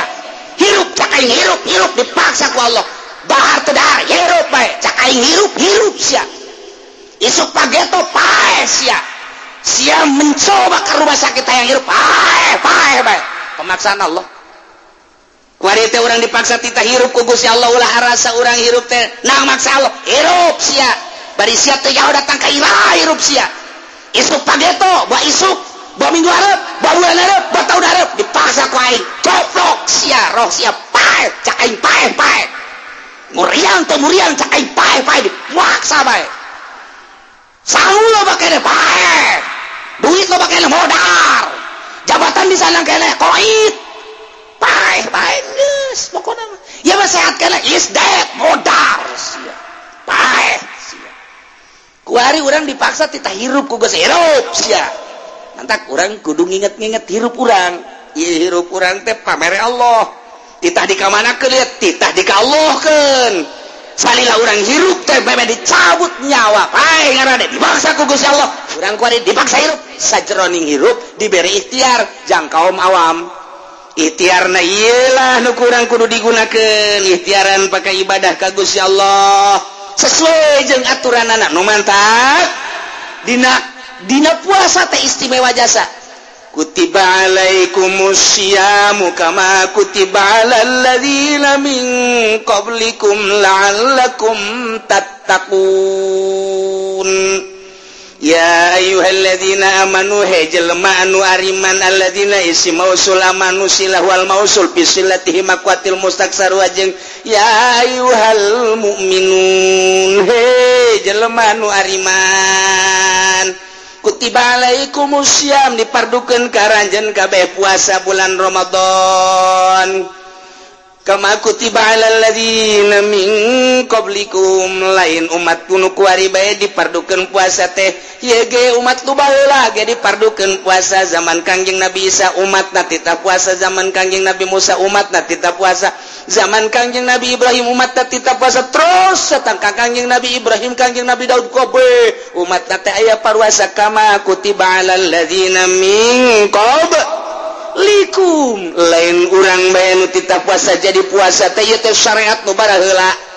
Hirup cak aing hirup, hirup dipaksa ku Allah. Dahar teu dahar hirup bae, cak aing hirup, hirup sia. Isuk pageto pae sia. Sia mencoba ke rumah sakit hayang hirup, pae, pae bae. Pemaksaan Allah. Kuari teh urang dipaksa tita hirup ku Gusti Allah, ulah arasa urang hirup teh nang maksa Allah, hirup sia. Bari sia teh jauh datang ka iraha hirup sia. Isuk pageto, bawa isuk, bawa minggu hareup, bawa bulan hareup, bawa tahun hareup, dipaksa ku aing. Coplok sia, roh sia pae, cak aing pae pae. Muriang teh muriang cak aing pae pae dipaksa bae. Sangu loba keneh pae. Duit loba keneh modar. Jabatan di sana keneh koit. Pae pae geus pokona mah. Ya mah sehat keneh is dead modar sia. Pae sia. Kuari urang dipaksa titah hirup ku geus hirup sia. Mantak urang kudu nginget-nginget hirup urang. Ieu hirup urang teh pamere Allah. Titah dikamanakeun lieu titah dikallahkeun. Salila urang hirup teh meme dicabut nyawa. Pae ngaranna dipaksa ku Gusti Allah. Urang kuari dipaksa hirup. Sajeroning hirup diberi ikhtiar jang kaum awam. Ikhtiarna ieu nu kurang kudu digunakeun, ikhtiaran pakai ibadah ka Gusti Allah sesuai jeung aturanana nu mantap. Dina dina puasa teh istimewa jasa. Kutiba alaikumusyiamu kama kutiba alal ladzina min qablikum la'allakum tattaqun. Ya ayyuhalladzina amanu he jelema anu ariman alladzina isi mausul amanu silah wal mausul bi silatihi maqwatil mustaksar wajeng ya ayyuhal mu'minun he jelema anu ariman kutiba alaikumusyiam dipardukeun ka aranjeun kabeh puasa bulan Ramadan kama kutiba alal ladzina min qablikum lain umat nu kuari bae dipardukeun puasa teh ieu ge umat nu baheula ge dipardukeun puasa zaman Kangjeng Nabi Isa umatna titah puasa zaman Kangjeng Nabi Musa umatna titah puasa zaman Kangjeng Nabi Ibrahim umatna titah puasa terus satang ka Kangjeng Nabi Ibrahim Kangjeng Nabi Daud kabeh umatna teh aya paruasa kama kutiba alal ladzina min qablikum lain urang bae nu titah puasa jadi puasa teh ieu teh syariat nu baraheula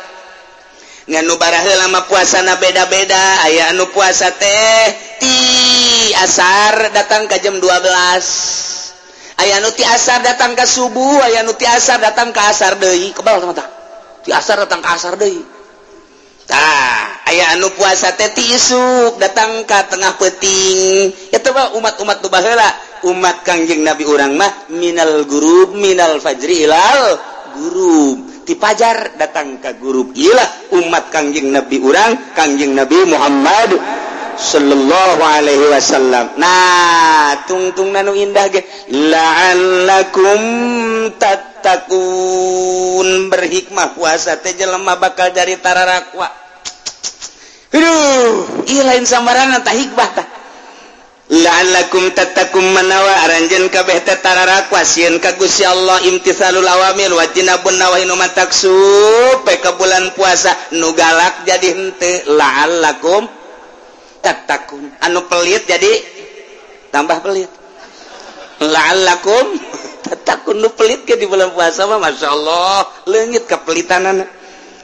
ngan nu baraheula mah puasana beda-beda aya anu puasa teh ti asar datang ka jam 12 aya anu ti asar datang ka subuh aya anu ti asar datang ka asar deui kebal tah ti asar datang ka asar deui tah aya anu puasa teh ti isuk datang ka tengah peuting eta mah umat-umat nu baheula umat Kangjeng Nabi urang mah minal gurub minal fajri ilal gurub ti pajar datang ka gurub ilah umat Kangjeng Nabi urang Kangjeng Nabi Muhammad sallallahu alaihi wasallam. Nah tungtungna nu indah ge la'allakum tattaqun berhikmah puasa teh jelema bakal jadi tararakwa. Aduh ieu lain sambarangan tah hikmah tah la'allakum tattaqum manawa aranjeun kabeh teh tararakwa sieun ka Gusti Allah imtithalul awamir wa jinabun nawahi nu mataksu pe ka bulan puasa nu galak jadi henteu la'allakum tattaqun anu pelit jadi tambah pelit la'allakum tattaqun nu pelit ke di bulan puasa mah masyaallah leungit kapelitanana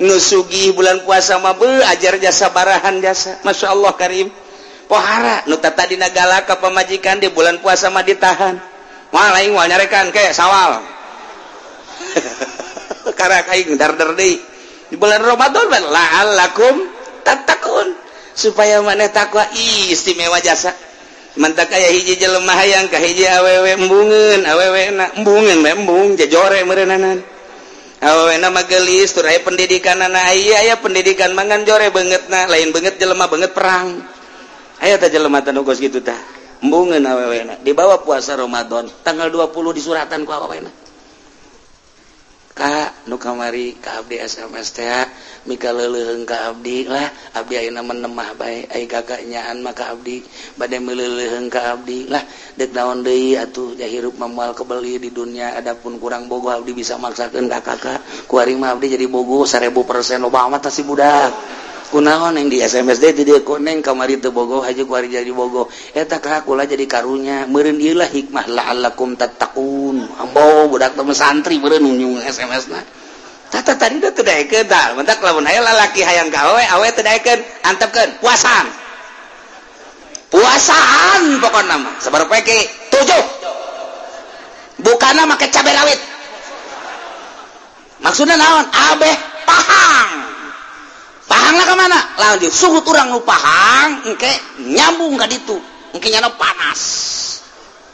nu sugih bulan puasa mah beuh ajar jasa barahan jasa masyaallah karim pohara nu tadina galak ka pamajikan di bulan puasa mah ditahan Moal aing moal nyarekan ke sawal. Karak aing dar-dar deui. Di bulan Ramadan la'allakum tattaqun, supaya maneh takwa. Ih, istimewa jasa. Mantak aya hiji jelema hayang ka hiji awewe embungeun, awewe na embungeun bae embung jajore meureunana. Awewe na mah geulis tur aya pendidikanana, aya pendidikan mangan jore beungeutna, lain beungeut jelema beungeut perang. Aya tah jelema tah nu geus kitu tah. Embungeun awewena dibawa puasa Ramadan tanggal 20 disuratan ku awewena. Ka nu kamari ka abdi SMS teh mika leuleuheung ka abdi lah, abdi ayeuna menemah bae ai kakak nyaan mah ka abdi bade meuleuheung ka abdi lah, deuk naon deui atuh ja hirup mah moal kebeli di dunia, adapun kurang bogoh abdi bisa maksakeun ka kakak ku ari mah abdi jadi bogoh 1000% loba amat si budak. Kunaon yang di SMS deh di dieu neng kamari teu bogoh haji ku ari jadi bogoh eta ka kula jadi karunya meureun ieu lah hikmah la'allakum tattaqun. Ambo budak teh santri meureun nyung SMS na tata tadi teh teu daekeun tah mentak lamun aya lalaki hayang ka awe awe teu daekeun antepkeun puasaan puasaan pokona mah sabar poe 7 bukana make cabe rawit maksudna naon abeh pahang. Pahang lah kemana? Lanjut suhu urang nu pahang engke nyambung ka ditu. Engke nyana panas.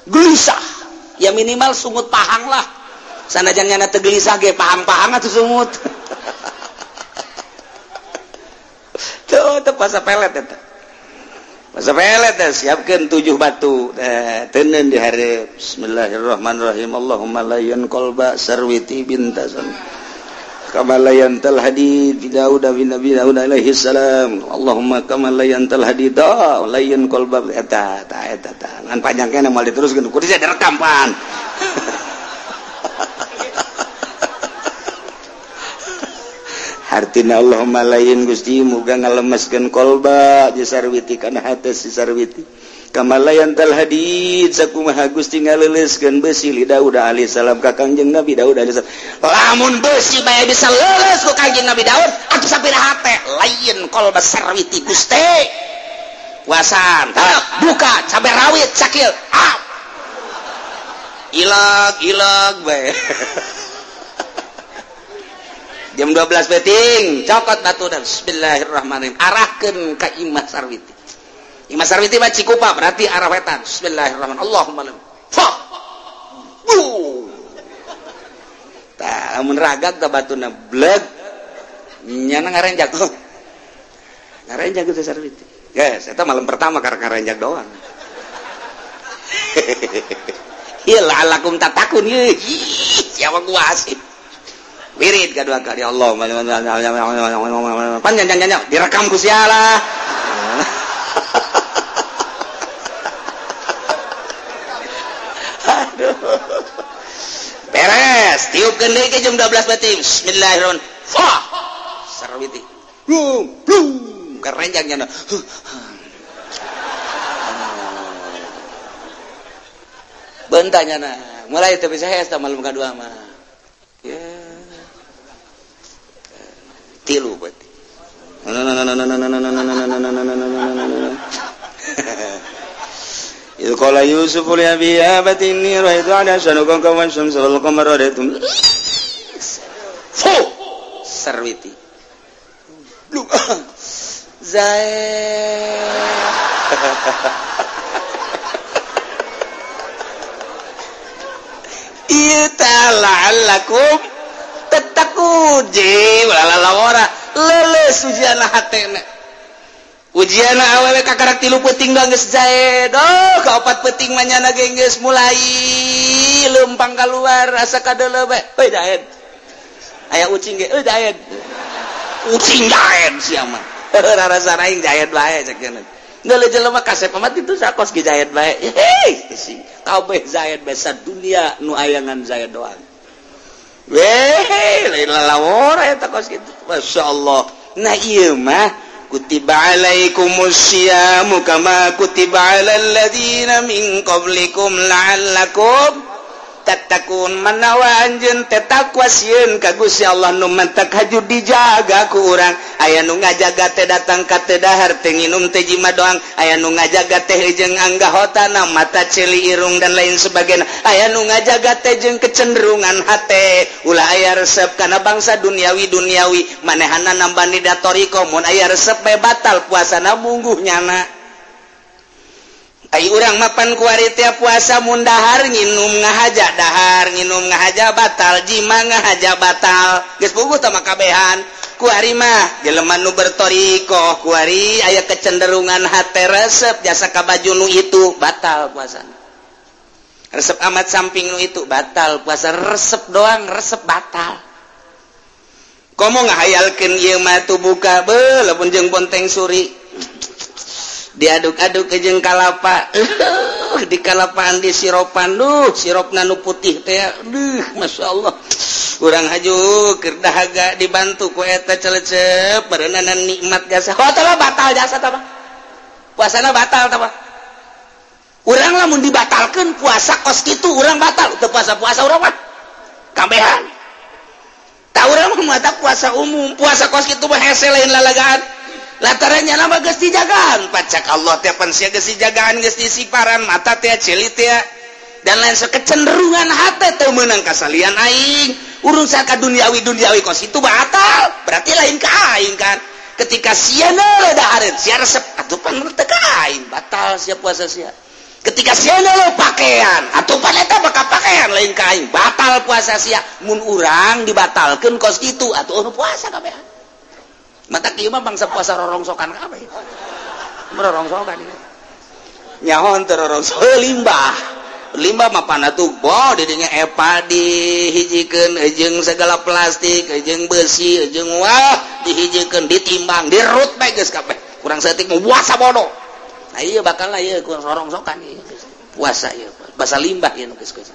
Gelisah. Ya minimal sungut pahang lah. Sanajan nyana teu gelisah ge pahang-pahang atuh sungut. Tuh teu puasa pelet eta. Puasa pelet teh siapkeun 7 batu. Teuneun di hareup. Bismillahirrahmanirrahim. Allahumma layyan qalba sarwiti bintasan. Kama la yantal hadid Daud bin Nabi Daud alaihi salam. Allahumma kama la yantal hadid layan qalba eta ta eta ta. Ngan panjang keneh moal diteruskeun kudu direkam pan. Hartina Allahumma layin Gusti muga ngalemeskeun qalba sarwiti kana hate si sarwiti. Kama la yantal hadid sakumaha Gusti ngaleuleuskeun besi li Daud alaihi salam ka Kangjeng Nabi Daud alaihi salam. Lamun besi bae bisa leuleus ku Kangjeng Nabi Daud atuh sapira hate lain qalba sarwiti Gusti. Puasan buka cabe rawit sakil up. Ilag ilag bae. Jam 12 beting cokot batu dan bismillahirrahmanirrahim arahkeun ka Imah Sarwiti. Imah Sarwiti mah Cikupa berarti arah wetan. Bismillahirrahmanirrahim. Allahumma fa. Bu. Tah lamun ragag tah batuna bleg nyana ngarenjak. Ngarenjak teh Sarwiti. Geus eta malam pertama karek ngarenjak doang. Ieu la'allakum tatakun ieu. Siapa gua asih. Wirid kedua kali Allah panjang panjang direkam ku sialah. Aduh. Beres, tiupkeun deui ke jam 12 batin. Bismillahirrahmanirrahim. Fa. Sarwiti. Blum, blum, kerenjang nya. Bentanya na. Mulai teu bisa hees tah malam kadua mah. Ya. Tilu berarti. Idh qala Yusuf li abihi ya abati inni ra'aytu ahada asyara kawkaban wasyamsa wal qamara ra'aytum. Fu sarwiti. Lu zae. Ieu la'allakum tattaqun. Ulah leuleus ujianna hatena. Ujianna awewe kakarak 3 peuting doang geus jae. Doh ka 4 peuting mah nyana ge geus mulai leumpang kaluar asa kadeuleu bae. Euy daed. Aya ucing ge euy daed. Ucing daed sia mah. Rarasa aing jaed bae cek cenah. Deuleu jelema kasep amat itu sakos ge jaed bae. Hei kabeh jaed bae sadunia nu ayangan jaed doang. Weh, lain lalawora eta kos kitu. Masyaallah. Nah ieu mah kutiba alaikumusyiamu kama kutiba alal ladzina min qablikum la'allakum Tatakun manawa anjeun teh takwa sieun ka Gusti Allah nu mantak haju dijaga ku urang. Aya nu ngajaga teh datang ka teu dahar teu nginum teh jima doang, aya nu ngajaga teh jeung anggahotana mata ceuli irung dan lain sebagainya, aya nu ngajaga teh jeung kecenderungan hate ulah aya resep kana bangsa duniawi duniawi manehana nambani da toriko mun aya resep bae batal puasana mungguh nyana. Ai urang mapan kuari tiap puasa mun dahar nginum ngahaja dahar nginum ngahaja batal jima ngahaja batal geus puguh tah mah kabehan kuari mah jelema nu bertorikoh kuari aya kecenderungan hate resep jasa ka baju nu itu batal puasana resep amat samping nu itu batal puasa resep doang resep batal komo ngahayalkeun ieu mah tu buka beuh lamun jeung bonteng suri diaduk-aduk ke jeung kalapa di kalapaan di siropan duh sirop nu putih teh duh masyaallah urang haju keur dahaga dibantu ku eta celecep barenanan nikmat jasa oh tah batal jasa tah puasana batal tah urang lamun dibatalkeun puasa kos kitu urang batal teu puasa-puasa urang mah kabehan tah urang mah mata puasa umum puasa kos kitu mah hese lain lalagaan latarannya nama geus dijagaan pacak Allah teh pan sia geus dijagaan geus disiparan mata teh ceuli teh dan lain kecenderungan hate teu meunang kasalian aing urusan ka duniawi duniawi kos itu batal berarti lain ka aing kan ketika sia neuleuh dahareun sia resep atuh pan teu ka aing batal sia puasa sia ketika sia neuleuh pakaian atuh pan eta bakal pakaian lain ka aing batal puasa sia mun urang dibatalkeun kos kitu atuh nu puasa kabehan mata kieu mah bangsa puasa rorongsokan kabeh. Rorongsokan ieu. Nyaho teu rorongso limbah. Limbah mah pana tuh bo di dinya epa dihijikeun jeung segala plastik, jeung besi, jeung wah dihijikeun ditimbang, dirut bae geus kabeh. Kurang saeutik mah puasa bodoh. Nah ieu bakal lah ieu kurang rorongsokan ieu. Puasa ieu, basa limbah ieu nu geus geus.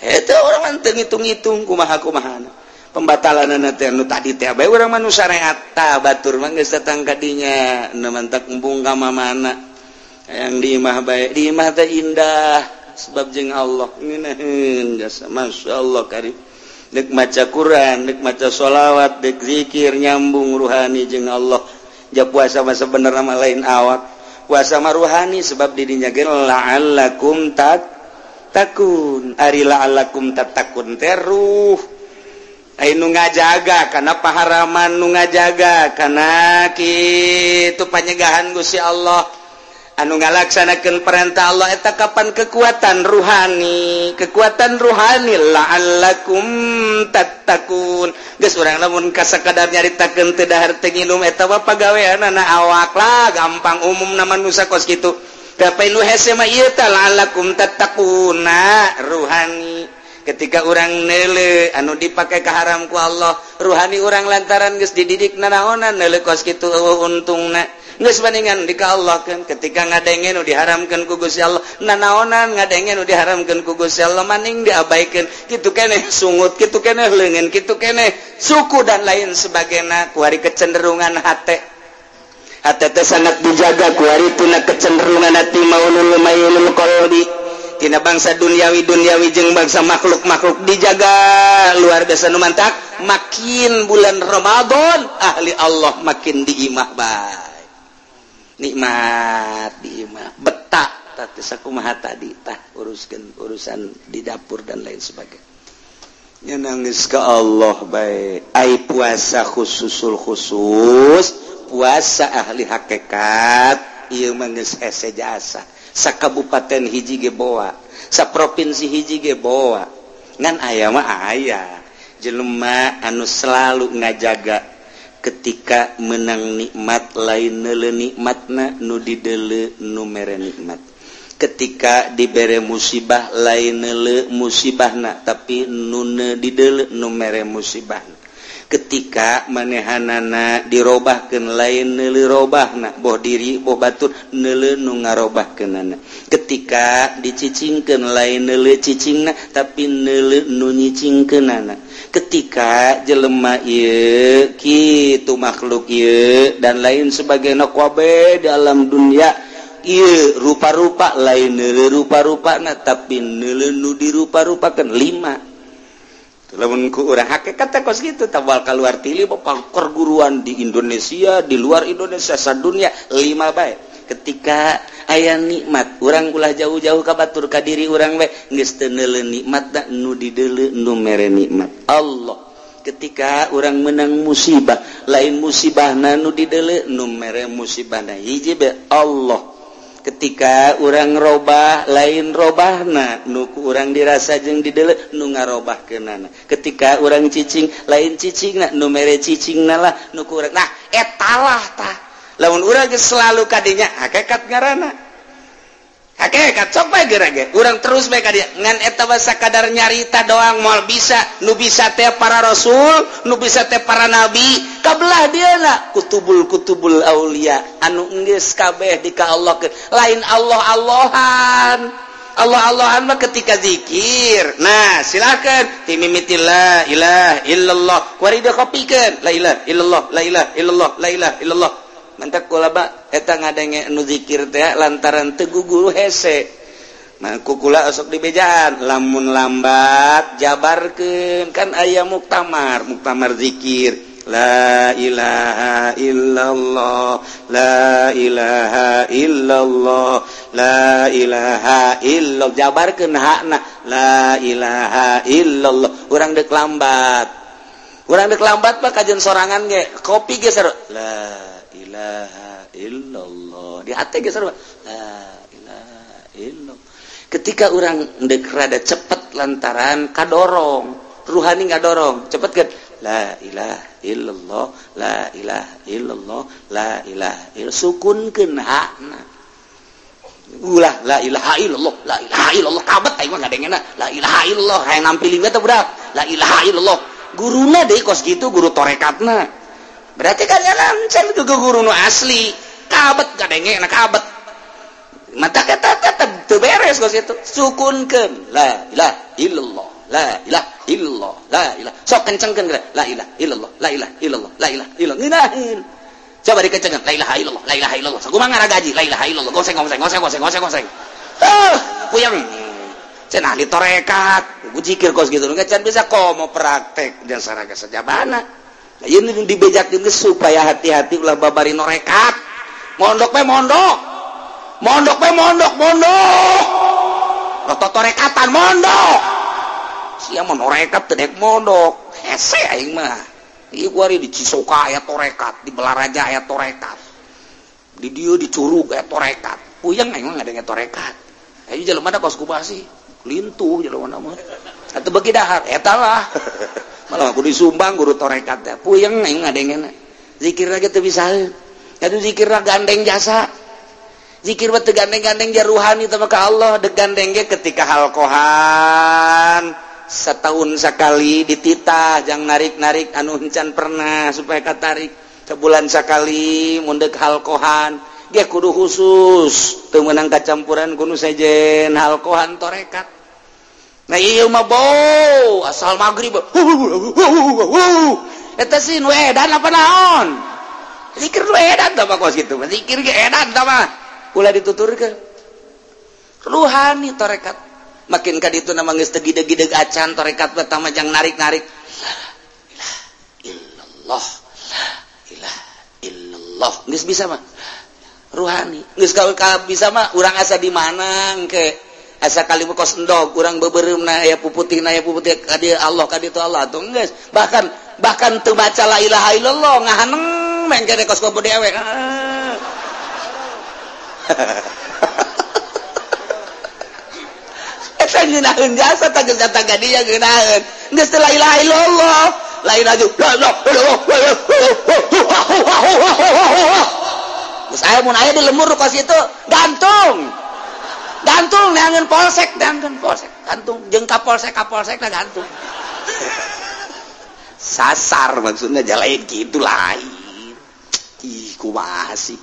Eta urang teu ngitung-ngitung kumaha-kumahana. Pembatalan teh nu tadi teh bae urang mah nu syariat tah batur mah geus datang ka dinya nu mantak embung ka mamana yang di imah bae di imah teh indah sebab jeung Allah ngeunaheun jasa masyaallah karim deuk maca Quran deuk maca sholawat deuk zikir nyambung ruhani jeung Allah ja puasa mah sabenerna mah lain awak puasa mah ruhani sebab di dinya ge la'allakum tattaqun ari la'allakum tattaqun teh ruh nu ngajaga karena paharaman nu ngajaga karena kitu panyegahan Gusti Allah anu ngalaksanakeun perintah Allah eta kapan kekuatan ruhani la'allakum tattaqun geus urang lamun kasakadar nyaritakeun teu dahar teu nginum eta mah pagaweanana awak lah gampang umumna manusia kos kitu tapi nu hese mah ieu teh la'allakum tattaquna ruhani ketika orang neule anu dipake kaharam ku Allah ruhani urang lantaran geus dididik nanaonan neule kos kitu eueuh untungna geus bandingan di ka Allah kan ketika ngadenge nu diharamkeun ku Gusti Allah nanaonan ngadenge nu diharamkeun ku Gusti Allah maning diabaikeun kitu keneh sungut kitu keneh leungeun kitu keneh suku dan lain sebagainya ku hari kecenderungan hate hate teh sangat dijaga ku hari tina kecenderungan hati maulul mailul qalbi tina bangsa duniawi duniawi jeung bangsa makhluk-makhluk dijaga luar biasa nu mantak makin bulan Ramadan ahli Allah makin diimah bae nikmat diimah betak tah teh sakumaha tadi tah uruskeun urusan di dapur dan lain sebagainya nangis ka Allah bae ai puasa khususul khusus puasa ahli hakikat ieu mah geus hese jasa sakabupaten hiji ge boa saprovinsi hiji ge boa ngan aya mah aya jelema anu selalu ngajaga ketika menang nikmat lain neuleuh nikmatna nu dideuleu nu mere nikmat ketika dibere musibah lain neuleuh musibahna tapi nu dideuleu nu mere musibahna ketika manehanana dirobahkeun lain neuleuh robahna boh diri boh batur neuleuh nu ngarobahkeunana ketika dicicingkeun lain neuleuh cicingna tapi neuleuh nu nyicingkeunana ketika jelema ieu kitu makhluk ieu dan lain sebagainya kabeh dalam dunia ieu rupa-rupa lain neuleuh rupa-rupana tapi neuleuh nu dirupa-rupakeun lima. Lamun ku urang hakikat teh kos kitu tabal kaluar ti lima perguruan di Indonesia, di luar Indonesia, sadunya lima bae. Ketika aya nikmat urang ulah jauh-jauh ka batur ka diri urang bae geus teu neuleuh nikmat nu dideuleu nu mere nikmat Allah. Ketika orang menang musibah lain musibahna nu dideuleu nu mere musibahna hiji bae Allah. Ketika orang robah lain robahna nu ku urang dirasa jeung dideuleu nu ngarobahkeunana. Ketika orang cicing lain cicingna nu mere cicingna lah nu ku urang. Nah etalah tah lamun urang geus selalu kadinya hakikat ngaranna hakikat sok bae geura ge urang terus bae ka dieu ngan eta mah sakadar nyarita doang moal bisa nu bisa teh para rasul nu bisa teh para nabi kabelah dieuna kutubul-kutubul aulia anu geus kabeh di ka Allah lain Allah-Allahan Allah-Allahan mah ketika zikir nah silakan timimiti la ilaha illallah kuari dikopikeun la ilaha illallah la ilaha illallah la ilaha illallah mantak kula ba eta ngadenge nu zikir teh lantaran teu guguru hese mah kukula osok dibejaan lamun lambat jabarkeun kan aya muktamar muktamar zikir la ilaha illallah la ilaha illallah la ilaha illallah jabarkeun hakna la ilaha illallah urang deuk lambat mah kajeun sorangan ge kopi ge seru la ilaha illallah di hati ge seru la ilaha illallah. Ketika urang deuk rada cepet lantaran kadorong ruhani ngadorong cepet kan la ilaha illallah la ilaha illallah la ilaha illallah sukunkeun hakna ulah la ilaha illallah la ilaha illallah kabet aing mah ngadengena la ilaha illallah hayang nampiling teh budak la ilaha illallah guruna deui kos kitu guru torekatna berarti kan jalan ke guru nu asli kabet ngadengena kabet mata kata tetep teu beres kos kitu sukunkeun la ilaha illallah la ilaha illallah la ilaha sok kencengkeun la ilaha illallah la ilaha illallah la ilaha illallah ngeunaheun coba dikencengkeun la ilaha illallah la ilaha illallah sakumaha ngaragaji la ilaha illallah goseng goseng goseng goseng goseng goseng puyeng cenah ahli tarekat zikir kos kitu can bisa komo praktek dan saraga sajabana ieu dibejakeun supaya hati-hati ulah babari norekat mondok we mondok mondok we mondok mondok roto torekatan mondok sia mah norekat teu dek mondok hese aing mah ieu kuari di Cisoka aya torekat di Balaraja aya torekat di dieu di Curug aya torekat puyeng aing mah ngadenge torekat ayo jelema da kos kumaha sih lintuh jelema mah atuh beuki dahar eta lah malah aku disumbang guru torekat teh puyeng aing ngadengena zikir lagi teu bisa atuh zikir gandeng jasa zikir mah teu gandeng-gandeng jaruhani teh ka Allah deg gandeng ge ketika halqohan setahun sekali dititah jangan narik-narik anu encan pernah supaya katarik sebulan sekali mundek halqohan ge kudu khusus teu meunang kacampuran kudu sejen halqohan torekat. Nah ieu mah bau asal magrib eta sih nu edan apa naon zikir nu edan tah mah kos kitu zikir ge edan tah mah ulah dituturkeun ruhani torekat makin ka ditu na mah geus teu gideg-gideg acan torekat mah tah mah jang narik-narik la ilaha illallah la ilaha illallah geus bisa mah ruhani geus ka bisa mah urang asa di mana engke asa kali kos endog urang beubeureumpna aya puputihna aya puputih ka dieu Allah ka ditu Allah atuh geus bahkan bahkan teu maca la ilaha illallah ngahaneng mengke kos kopo dewe eta ngeunaheun jasa tah geus datang ka dieu ngeunaheun geus teu la ilaha illallah lain aja la ilaha illallah geus aya mun aya di lemur kos itu gantung gantung neangan polsek gantung jeung ka polsek na gantung sasar maksudnya jalain gitu lain ih kumaha sih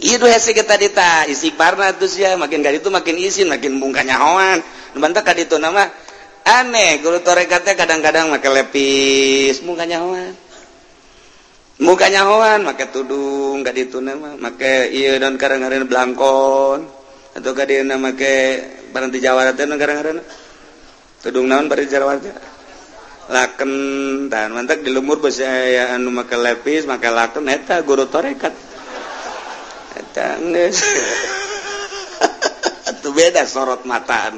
itu hese kita dita istighfarna terus ya makin ka ditu makin isin makin bungkanya hoan nu bantak ka ditu nama aneh guru torekatnya kadang-kadang make lepis mungkanya hoan Muka nyahoan make tudung ka dituna mah make ieu daun karang-ngareun blangkon atau ka dieuna make barang ti Jawa teh karang-ngareun tudung naon bari Jawa teh laken tah mantak di lemur besi aya anu make lepis make laken eta guru tarekat eta geus atuh beda sorot mata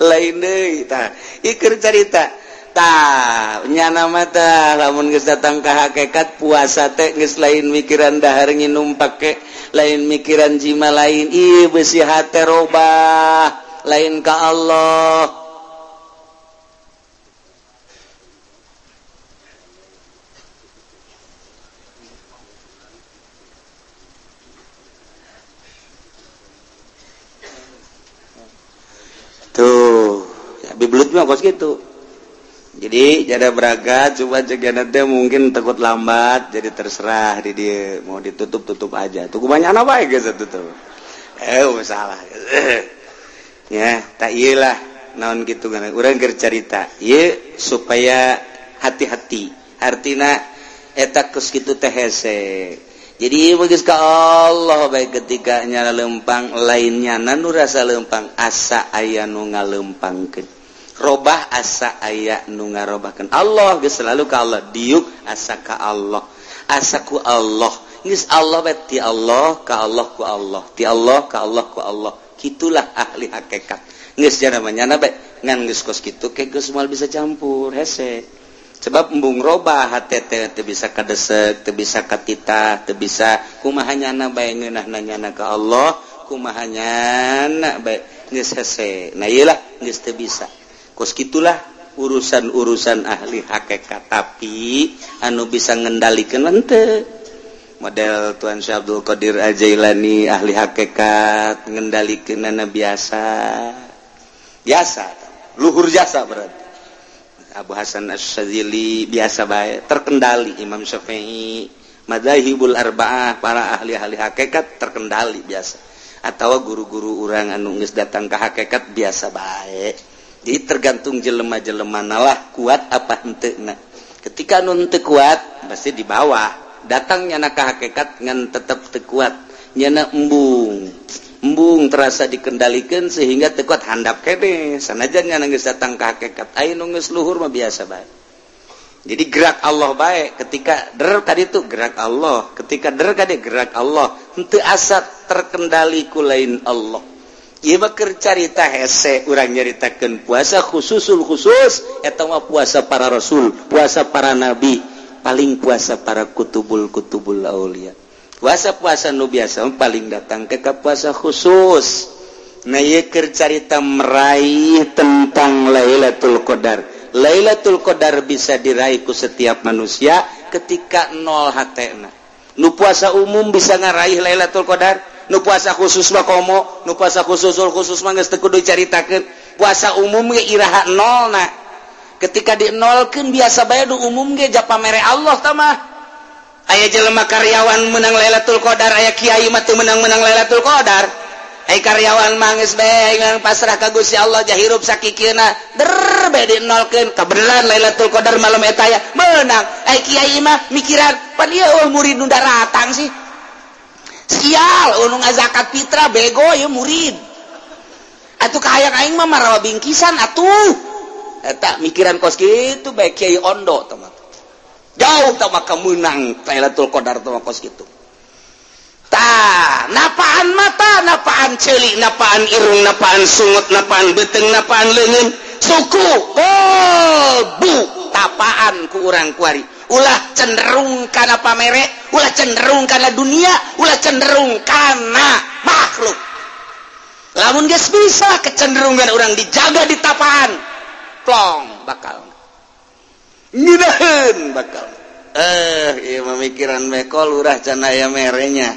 lain deui tah ieu carita tah nyana mata lamun geus datang ka hakikat puasa teh geus lain mikiran dahar nginum pake lain mikiran jima lain ieu beusi hate robah lain ka Allah. Tuh ya bibelut mah kos kitu. Jadi jada beragat coba cegana teh mungkin takut lambat jadi terserah di dia mau ditutup tutup aja. Tuh banyak apa ya guys tutup. Masalah. Ya, tak iyalah naon kitu kan. Urang keur carita ieu supaya hati-hati. Artina eta geus kitu teh hese. Jadi geus ka Allah bae ketika nyala lempang lainnya nu rasa lempang asa aya nu ngalempangkeun. Robah asa aya nu ngarobahkeun Allah geus selalu ka Allah diuk asa ka Allah asa ku Allah geus Allah bae ti Allah ka Allah ku Allah ti Allah ka Allah ku Allah kitulah ahli hakikat geus jana manyana bae ngan geus kos kitu ke geus moal bisa campur hese sebab embung robah hate teh teu bisa kadesek teu bisa katitah teu bisa kumaha nyana bae ngeunahna nyana ka Allah kumaha nyana bae geus hese nah ieu lah geus teu bisa. Kos gitulah urusan-urusan ahli hakikat tapi anu bisa ngendalikan henteu model Tuan Syekh Abdul Qadir Al-Jailani ahli hakikat ngendalikeunana biasa biasa luhur jasa berarti Abu Hasan Asy-Syadzili biasa bae terkendali Imam Syafi'i madzahibul arba'ah para ahli-ahli hakikat terkendali biasa atau guru-guru urang anu geus datang ka hakikat biasa bae. Jadi tergantung jelema-jelema lah kuat apa henteu. Ketika nu henteu kuat pasti di bawah. Datang nyana ka hakikat ngan tetep teu kuat. Nyana embung. Embung terasa dikendalikeun sehingga teu kuat handap kene. Sanajan nyana geus datang ka hakikat aya nu geus luhur mah biasa bae. Jadi gerak Allah bae ketika der tadi tuh gerak Allah, ketika der tadi gerak Allah, henteu asa terkendali ku lain Allah. Ieu mah keur carita hese urang nyaritakeun puasa khususul khusus eta mah puasa para rasul, puasa para nabi, paling puasa para kutubul kutubul aulia. Puasa-puasa nu biasa paling datang ke puasa khusus. Nah ieu keur carita meraih tentang Lailatul Qadar. Lailatul Qadar bisa diraih ku setiap manusia ketika nol hatena. Nu puasa umum bisa ngaraih Lailatul Qadar. Nu puasa khusus mah komo, nu puasa khususul khusus mah geus teu kudu caritakeun. Puasa umum ge iraha nolna. Ketika dinolkeun biasa bae nu umum ge japa mere Allah tah mah. Aya jelema karyawan menang Lailatul Qadar, aya kiai mah teu menang-menang Lailatul Qadar. Aya karyawan mah geus bae ngan pasrah ka Gusti Allah jahirup sakikieuna. Der bae dinolkeun kabeneran Lailatul Qadar malam eta aya menang. Aya kiai mah mikiran, pan ieu murid nu daratang sih. Sial, nu ngazakat fitrah bego ya murid. Atuh kahayang aing mah marawa bingkisan atuh. Eta mikiran kos kitu bae kiai ondo tah mah. Jauh tah mah kemenang Lailatul Qadar tah mah kos kitu. Tah, napaan mata, napaan ceuli, napaan irung, napaan sungut, napaan beuteung, napaan leungeun, suku, bu, tapaan ku urang kuari. Ulah cenderung kana pamere, ulah cenderung kana dunia, ulah cenderung kana makhluk. Lamun geus bisa kecenderungan urang dijaga di tapaan, plong bakal. Ngeunaheun bakal. Ieu mah mikiran meko lurah can aya merenya.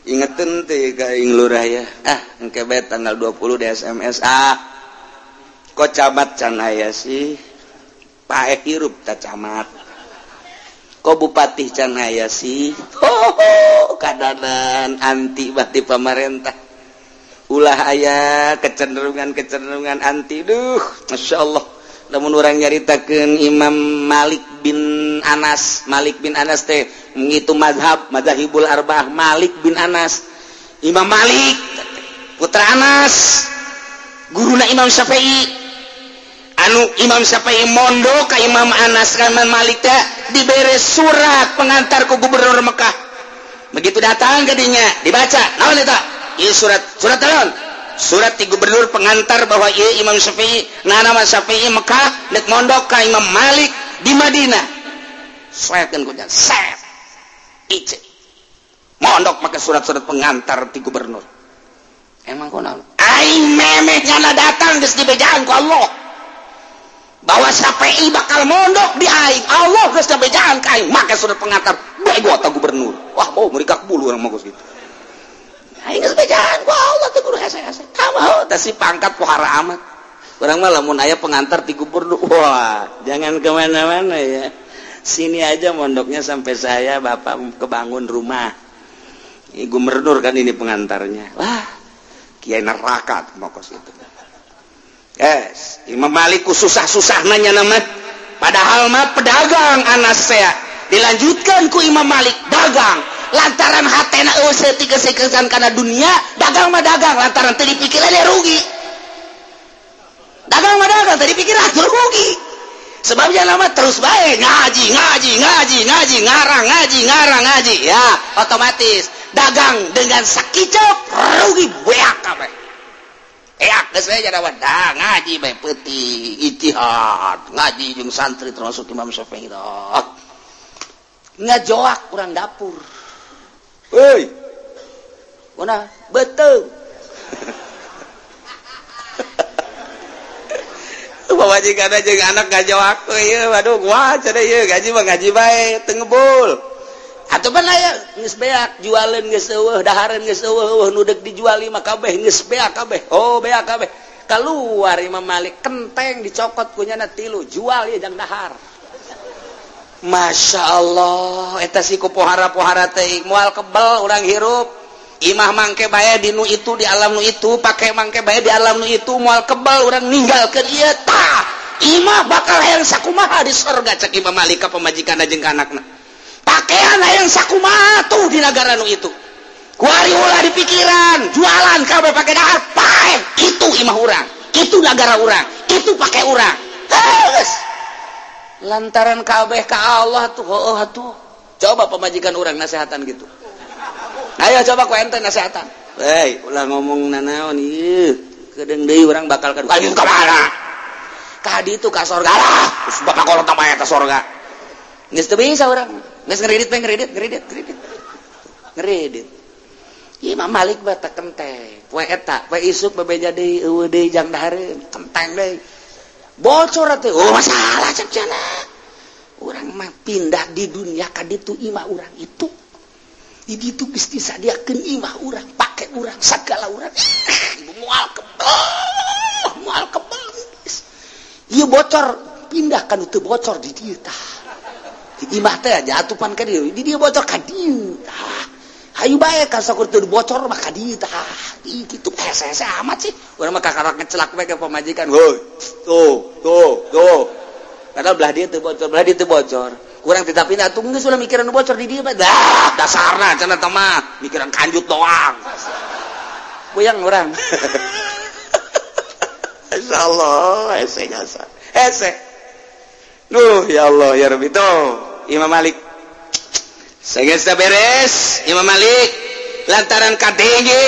Ingeteun teh ka aing lurah ya. Ah, engke bae tanggal 20 di SMS. Ah. Kok camat can aya sih? Paeh hirup ta camat. Kok bupati can aya sih? Ho, kadanan anti bati pamarentah. Ulah aya kecenderungan-kecenderungan anti. Duh, Masya Allah. Lamun urang nyaritakeun Imam Malik bin Anas, Malik bin Anas teh ngitu mazhab, mazhabul arba'ah Malik bin Anas. Imam Malik putra Anas, guruna Imam Syafi'i. Anu Imam Syafi'i mondok ka Imam Anas ka Imam Malik teh dibere surat pengantar ku gubernur Mekah. Begitu datang ke dinya dibaca, naon eta? Ieu surat, surat naon? Surat ti gubernur pengantar bahwa ieu Imam Syafi'i, nama Syafi'i Mekah nek mondok ka Imam Malik di Madinah. Saekeun ku set. Ice. Mondok make surat-surat pengantar ti gubernur. Emang kunaon? Aing memeh nyana datang geus dibejaan ku Allah. Bahwa Syafi'i bakal mondok di aing, Allah geus dibejaan ka aing make surat pengantar bego ta gubernur. Wah, bau mereka bulu orang mah gitu. Aing geus bejaan ku Allah teh kudu hese-hese. Kamu teh si pangkat pohara amat. Urang mah lamun aya pengantar ti gubernur, wah, jangan kemana-mana ya. Sini aja mondoknya sampai saya bapak kebangun rumah. Ini gubernur kan ini pengantarnya. Wah, kiai neraka mah kos itu. Yes, Imam Malik susah-susah nanya nama. Padahal mah pedagang Anas saya. Dilanjutkan ku Imam Malik dagang. Lantaran hatena eueuh tiga-sekesan kana dunia, dagang mah dagang lantaran teu dipikiran dia rugi. Dagang mah dagang teu dipikiran rugi. Sebabnya lama terus bae ngaji, ngaji, ngaji, ngaji, ngarang, ngaji, ngarang, ngaji. Ya, otomatis dagang dengan sakicep rugi beak kabeh. Eak geus we jadawan dah ngaji bae peuting ijtihad ngaji jeung santri termasuk Imam Syafi'i tah ngajoak urang dapur. Heuy. Kunaon? Beuteung. Pamajikan jeung anak ngajoak ieu waduh gua cenah ieu gaji mah ngaji bae teu ngebul. Atuh pan aya geus beak jualeun geus eueuh dahareun geus eueuh nu deuk dijual mah kabeh geus beak kabeh. Oh beak kabeh. Keluar Imam Malik kenteng dicokot ku nyana tilu jual ieu jang dahar. Masya Allah eta si ku pohara-pohara teh moal kebel urang hirup. Imah mangke bae di nu itu di alam nu itu pake mangke bae di alam nu itu moal kebel urang ninggalkeun ieu tah. Imah bakal hayang sakumaha di sorga cek Imam Malik ka pamajikanna jeung ka anakna. Pakaian hayang sakumaha tuh di nagara nu itu. Kuari ulah di pikiran, jualan kabeh pake dahar pae. Itu imah urang, itu nagara urang, itu pake urang. Terus lantaran kabeh ka Allah tuh heueuh atuh. Coba pamajikan urang nasehatan gitu. Ayo coba ku ente nasehatan. Hei, ulah ngomong nanaon ieu. Kedeung deui urang bakal ka ka mana? Ka ditu ka sorga lah. Geus bapak kolot mah eta sorga. Geus teu bisa urang. Geus ngeredit bae ngeredit, ngeredit, ngeredit. Ngeredit. Imam Malik mah teh kenteng. Poe eta, poe isuk bebeja deui eueuh deui jang dahareun, kenteng deui. Bocor teh. Oh masalah cek cenah. Urang mah pindah di dunia ka ditu imah urang itu. Di ditu geus disadiakeun imah urang, pake urang, sagala urang. Moal kebel, moal kebel. Ieu bocor pindah ka nu teu bocor di dieu tah. Di imah teh jatupan ka dieu, di dieu bocor ka dieu tah. Hayu bae ka sakur teu bocor mah ka dieu tah. Ih kitu hese-hese amat sih. Urang mah kakarak ngecelak bae ka pamajikan. Heuy, tuh, tuh, tuh. Padahal belah dieu teu bocor, belah dieu teu bocor. Kurang tidak pindah tuh geus ulah mikiran bocor di dieu mah. Dah, dasarna cenah teh mah mikiran kanjut doang. Puyang urang. Insyaallah hese jasa. Hese. Duh, ya Allah ya Rabbi tuh Imam Malik. Sageus beres Imam Malik lantaran kadenge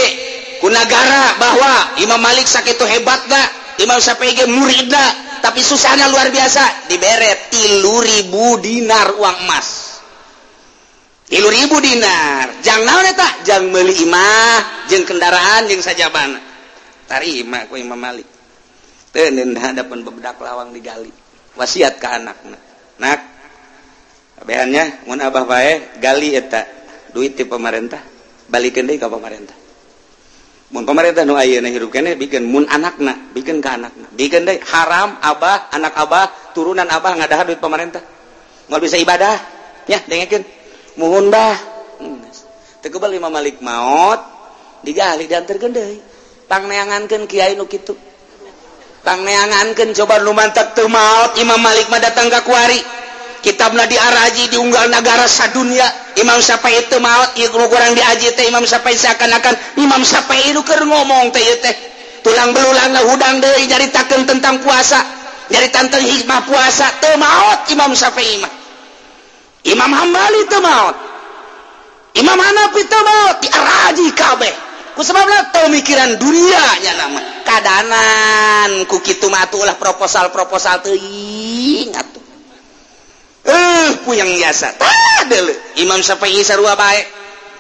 ku nagara bahwa Imam Malik sakitu hebatna, Imam Syafi'i ge muridna, tapi susahnya luar biasa, dibere 3.000 dinar uang emas. 3.000 dinar. Jang naon eta? Jang meuli imah, jeung kendaraan jeung sajabana. Tarima ku Imam Malik. Teu hadapan bebedak lawang digali. Wasiat ka anakna. Nak, kabehannya mun abah bae gali eta duit ti pemerintah, balikeun deui ka pemerintah. Mun pemerintah nu ayeuna hirup keneh bikeun mun anakna, bikeun ka anakna. Bikeun deui haram abah, anak abah, turunan abah ngadahar duit pemerintah. Moal bisa ibadah, nya dengekeun. Muhun bah. Teu kebal Imam Malik maot, digali dianterkeun deui. Pangneangankeun kiai nu kitu. Pangneangankeun coba nu mantak teu maot Imam Malik mah datang ka kuari. Kitabna diaraji diunggal nagara sadunia. Imam Syafi'i teu maot ieu kurang diaji teh Imam Syafi'i seakan-akan Imam Syafi'i nu keur ngomong teh ieu teh. Tulang belulangna hudang deui nyaritakeun tentang puasa, nyaritakeun tentang hikmah puasa teu maot Imam Syafi'i mah. Imam Hambali teu maot. Imam Hanafi teu maot diaraji kabeh. Ku sebabna teu mikiran dunia nya nama. Kadanan ku kitu mah atuh ulah proposal-proposal teuing atuh. Puyeng jasa. Tah deuleu Imam Syafi'i sarua bae.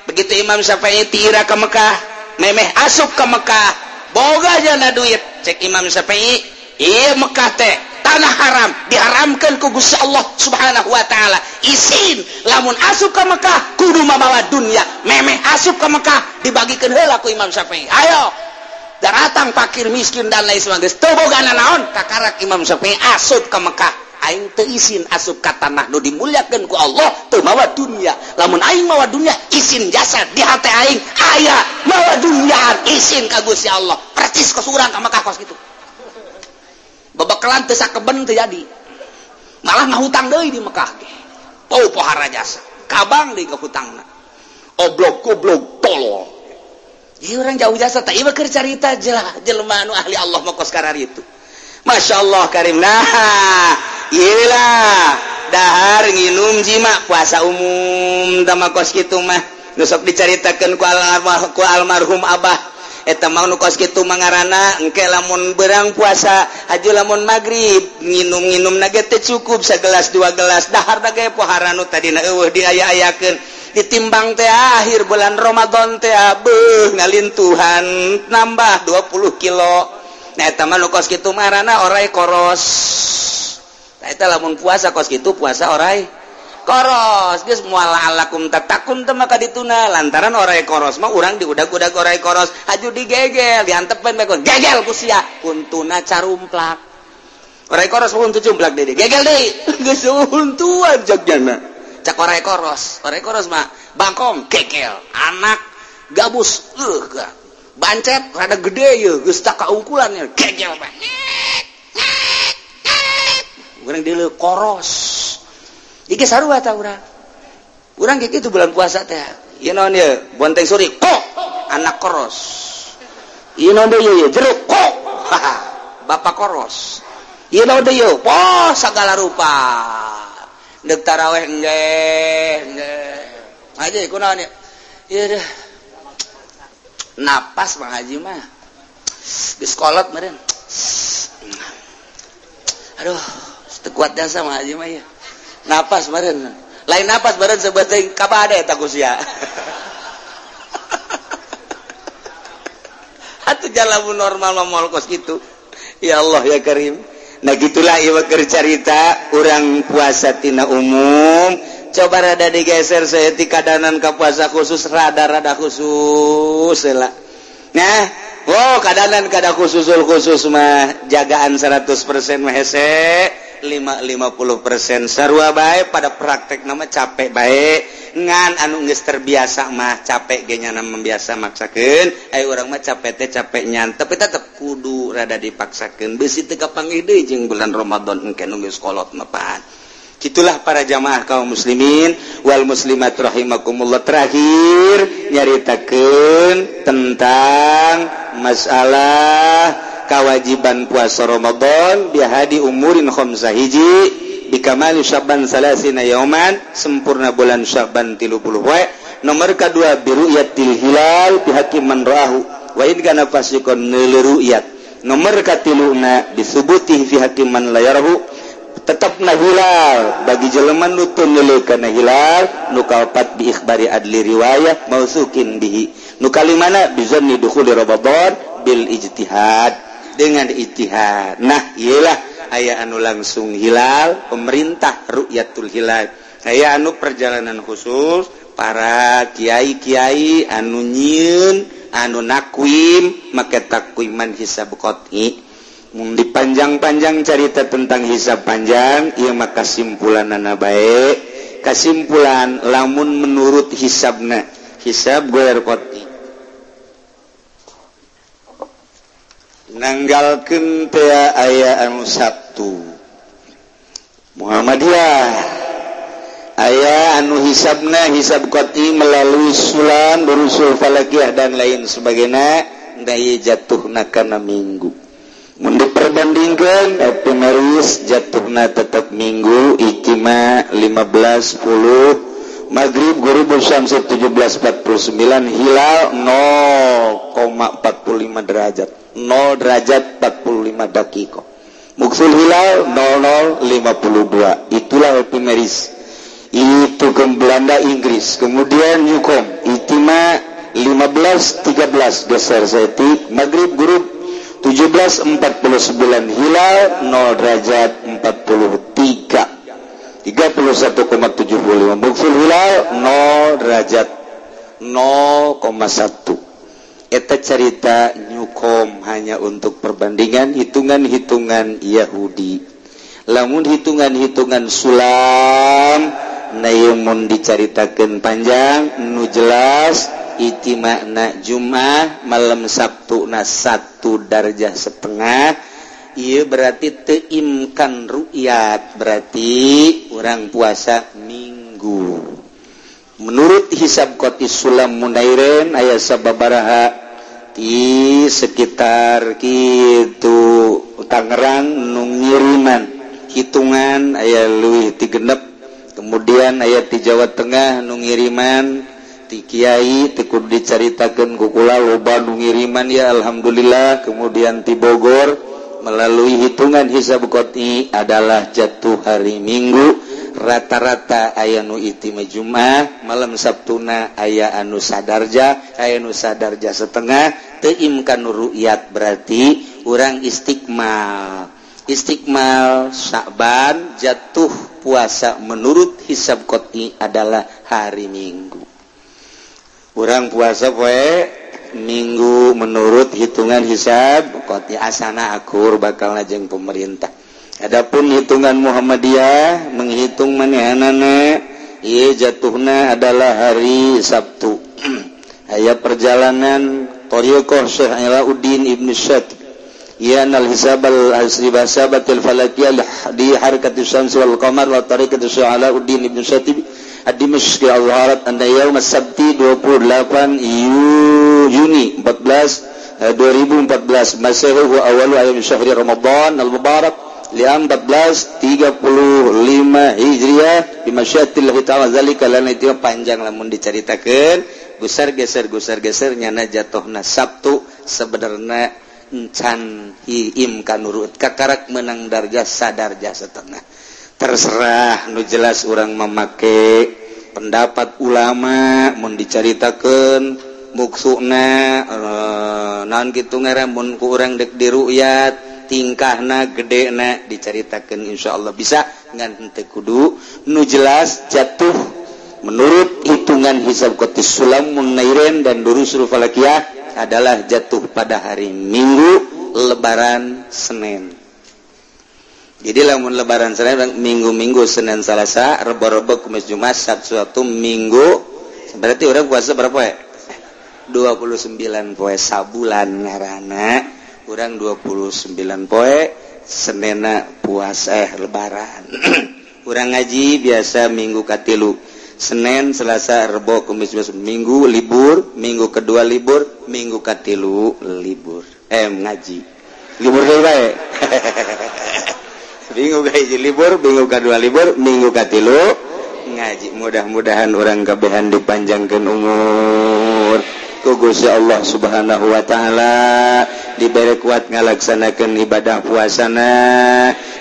Begitu Imam Syafi'i tira ka Mekah, memeh asup ka Mekah, boga jana duit. Cek Imam Syafi'i, ieu Mekah teh tanah haram, diharamkeun ku Gusti Allah Subhanahu wa taala. Isin lamun asup ka Mekah kudu mamawa dunya. Memeh asup ka Mekah dibagikeun heula ku Imam Syafi'i. Ayo daratang fakir miskin dan lain sebagainya. Teu boga nanaon kakarak Imam Syafi'i asup ka Mekah. Aing teu isin asup ka tanah nu dimuliakeun ku Allah teu mawa dunya. Lamun aing mawa dunya isin jasa di hate aing aya mawa dunyaan isin ka Gusti Allah. Percis kos urang ka Mekah kos kitu. Babakalan teu sakeben teu jadi. Malah ngahutang deui di Mekah ge. Pau pohara jasa. Kabang deui ka hutangna. Oblog goblog tolol. Ieu urang jauh jasa teh ieu keur carita jelema anu ahli Allah mah kos kararitu. Masya Allah karim. Nah, iyalah dahar nginum jima puasa umum tama kos kitu mah nu sok dicaritakeun ku almarhum abah eta mah nu kos kitu mangarana engke lamun berang puasa haju lamun magrib nginum-nginum na ge teu cukup sagelas dua gelas dahar da ge pohara nu tadina eueuh diaya-ayakeun ditimbang teh akhir bulan Ramadan teh beuh ngalintuhan nambah 20 kilo. Nah eta mah nu kos kitu marana orai koros. Nah eta lamun puasa kos kitu puasa orai koros. Geus moal alakum tatakun teh maka dituna lantaran orai koros mah urang diudag-udag orai koros haju digegel diantepen bae gegel ku sia untuna carumplak. Orai koros mah untu cumplak deui gegel deui geus untuan jagjana. Cak orai koros mah bangkong gegel anak gabus bancet rada gede ye geus tak kaungkulan ye gegel bae. Urang deuleu koros. Iki sarua ta urang. Urang ge kitu bulan puasa teh. Ieu naon ye? Bonteng suri kok anak koros. Ieu naon deui ye? Jeruk kok. Bapak koros. Ieu naon deui ye? Poh sagala rupa. Deuk taraweh engge engge. Haji kunaon ye? Ieu deh. Napas Bang Haji mah geus kolot meureun. Aduh, teu kuat jasa Bang Haji mah ieu. Napas meureun. Lain napas meureun sebeuting kabade eta ku sia. Atuh jalamun normal mah moal kos kitu. Ya Allah ya Karim. Nah gitulah ieu keur carita urang puasa tina umum. Coba rada digeser saeutik kadanan ka puasa khusus rada-rada khusus lah. Nah, oh kadanan kada khususul khusus mah jagaan 100% mah hese 50% sarua bae pada praktek nama capek bae ngan anu geus terbiasa mah capek ge nyana membiasa maksakeun aya urang mah capek teh capek nyan tapi tetep kudu rada dipaksakeun beusi teu kapanggih deui jeung bulan Ramadan engke nu geus kolot mah pan. Gitulah para jamaah kaum muslimin wal muslimat rahimakumullah. Terakhir nyaritakeun tentang masalah kewajiban puasa Ramadan bihadi umurin khamsah hiji bikamali Syaban salasina yauman sempurna bulan Syaban 30 poe. Nomor kedua biru'yatil hilal bihaqi man ra'ahu wa in kana fasiqan liru'yat. Nomor katiluna disubutih fi haqqi man la yarahu tetap na hilal bagi jelema nu teu neuleuh kana hilal. Nu kaopat bi ikhbari adli riwayah mausukin bihi. Nu kalimana bizanni dukhuli Ramadan bil ijtihad dengan ijtihad. Nah iyalah aya anu langsung hilal pemerintah ru'yatul hilal, aya anu perjalanan khusus para kiai-kiai anu nyieun anu nakwim make takwiman hisab qat'i. Mun dipanjang-panjang carita tentang hisab panjang ieu mah kasimpulanana bae. Kasimpulan lamun menurut hisabna hisab goer qat'i Nanggalkeun teh aya anu Sabtu. Muhammadiyah aya anu hisabna hisab qat'i melalui sulam berusul falakiyah dan lain sebagainya, daya jatuhna kana Minggu. Mun diperbandingkeun epimeris jatuhna tetap Minggu, ijtima 15.10, maghrib ghurubul syamsi 17.49, hilal 0,45 derajat, 0 derajat 45 dakika. Muksul hilal 0052. Itulah epimeris. Itu ke Belanda Inggris. Kemudian Newcomb ijtima 15.13 geser setik, maghrib ghurub 17.49, hilal 0 derajat 43, 31,75, muksul hilal 0 derajat 0,1. Eta cerita Newcomb hanya untuk perbandingan hitungan-hitungan Yahudi. Lamun hitungan-hitungan sulam namun dicaritakeun panjang nu jelas ijtima'na Jumat malam Sabtu na 1 darjah setengah. Ieu berarti teu imkan ru'yat, berarti urang puasa Minggu. Menurut hisab qati sulam munairen aya sababaraha di sekitar kitu Tangerang nu ngiriman hitungan aya leuwih ti genep, kemudian aya ti Jawa Tengah nu ngiriman ti kiai teu kudu dicaritakeun ku kula loba nu ngiriman ya alhamdulillah. Kemudian ti Bogor melalui hitungan hisab qati adalah jatuh hari Minggu. Rata-rata aya nu itima Jumat, malam Sabtuna aya anu sadarja, aya nu sadarja setengah, teu imkan ru'yat berarti urang istiqmal. Istiqmal Sya'ban jatuh puasa menurut hisab qat'i adalah hari Minggu. Urang puasa poe Minggu menurut hitungan hisab qat'i asana akur bakal jeung pemerintah. Adapun hitungan Muhammadiyah menghitung manehanana ieu jatuhna adalah hari Sabtu. Aya perjalanan Thariqah Syekh Alauddin Ibnu Syatib ya nal hisab al asri basabatil falakiyah di harakati syamsi wal qamar wa tariqati Syekh Alauddin Ibnu Syatib ad-Dimashqi al-Harat anna yaum as-sabti 28 Juni 14 2014 Masehi wa awalu ayam syahri Ramadan al-mubarak liam 1435 Hijriah bimasyiatillah ta'ala zalika lana itu panjang lamun dicaritakeun gusar geser nyana jatuhna Sabtu sebenarnya encan hiim kanurut kakarak menang darjah sadarjah setengah. Terserah nu jelas urang memake pendapat ulama mun dicaritakeun muksuna naon kitu ngaran mun ku urang deuk diru'yat tingkahna gedena dicaritakeun insyaallah bisa ngan teu kudu. Nu jelas jatuh menurut hitungan hisab qati sulam munairen dan durusul falakiyah adalah jatuh pada hari Minggu Lebaran Senin. Jadi lamun Lebaran Senin minggu-minggu Senin Selasa Rebo-Rebo Kamis Jumat Sabtu Minggu berarti urang puasa berapa ya? 29 poe sabulan ngaranna. Urang 29 poe Senena puasa Lebaran. Urang ngaji biasa minggu katilu, Senin, Selasa, Rebo, Kamis, Jumat, Minggu libur, minggu kedua libur, minggu katilu libur. Ngaji. Libur deui bae. Minggu kahiji libur, minggu kedua libur, minggu katilu ngaji. Mudah-mudahan urang kabehan dipanjangkeun umur ku Gusti Allah Subhanahu wa taala, diberi kuat ngalaksanakeun ibadah puasana,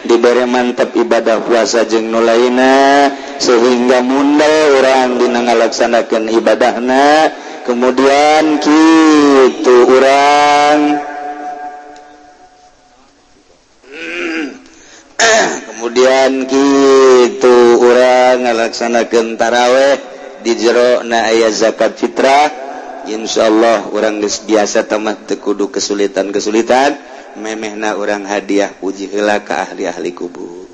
diberi mantap ibadah puasa jeung nu lainna sehingga mundal urang dina ngalaksanakeun ibadahna. Kemudian kitu urang kemudian kitu urang ngalaksanakeun taraweh di jero na aya zakat fitrah. Insyaallah urang geus biasa tamah teu kudu kesulitan-kesulitan, memehna urang hadiah puji heula ka ahli-ahli kubur.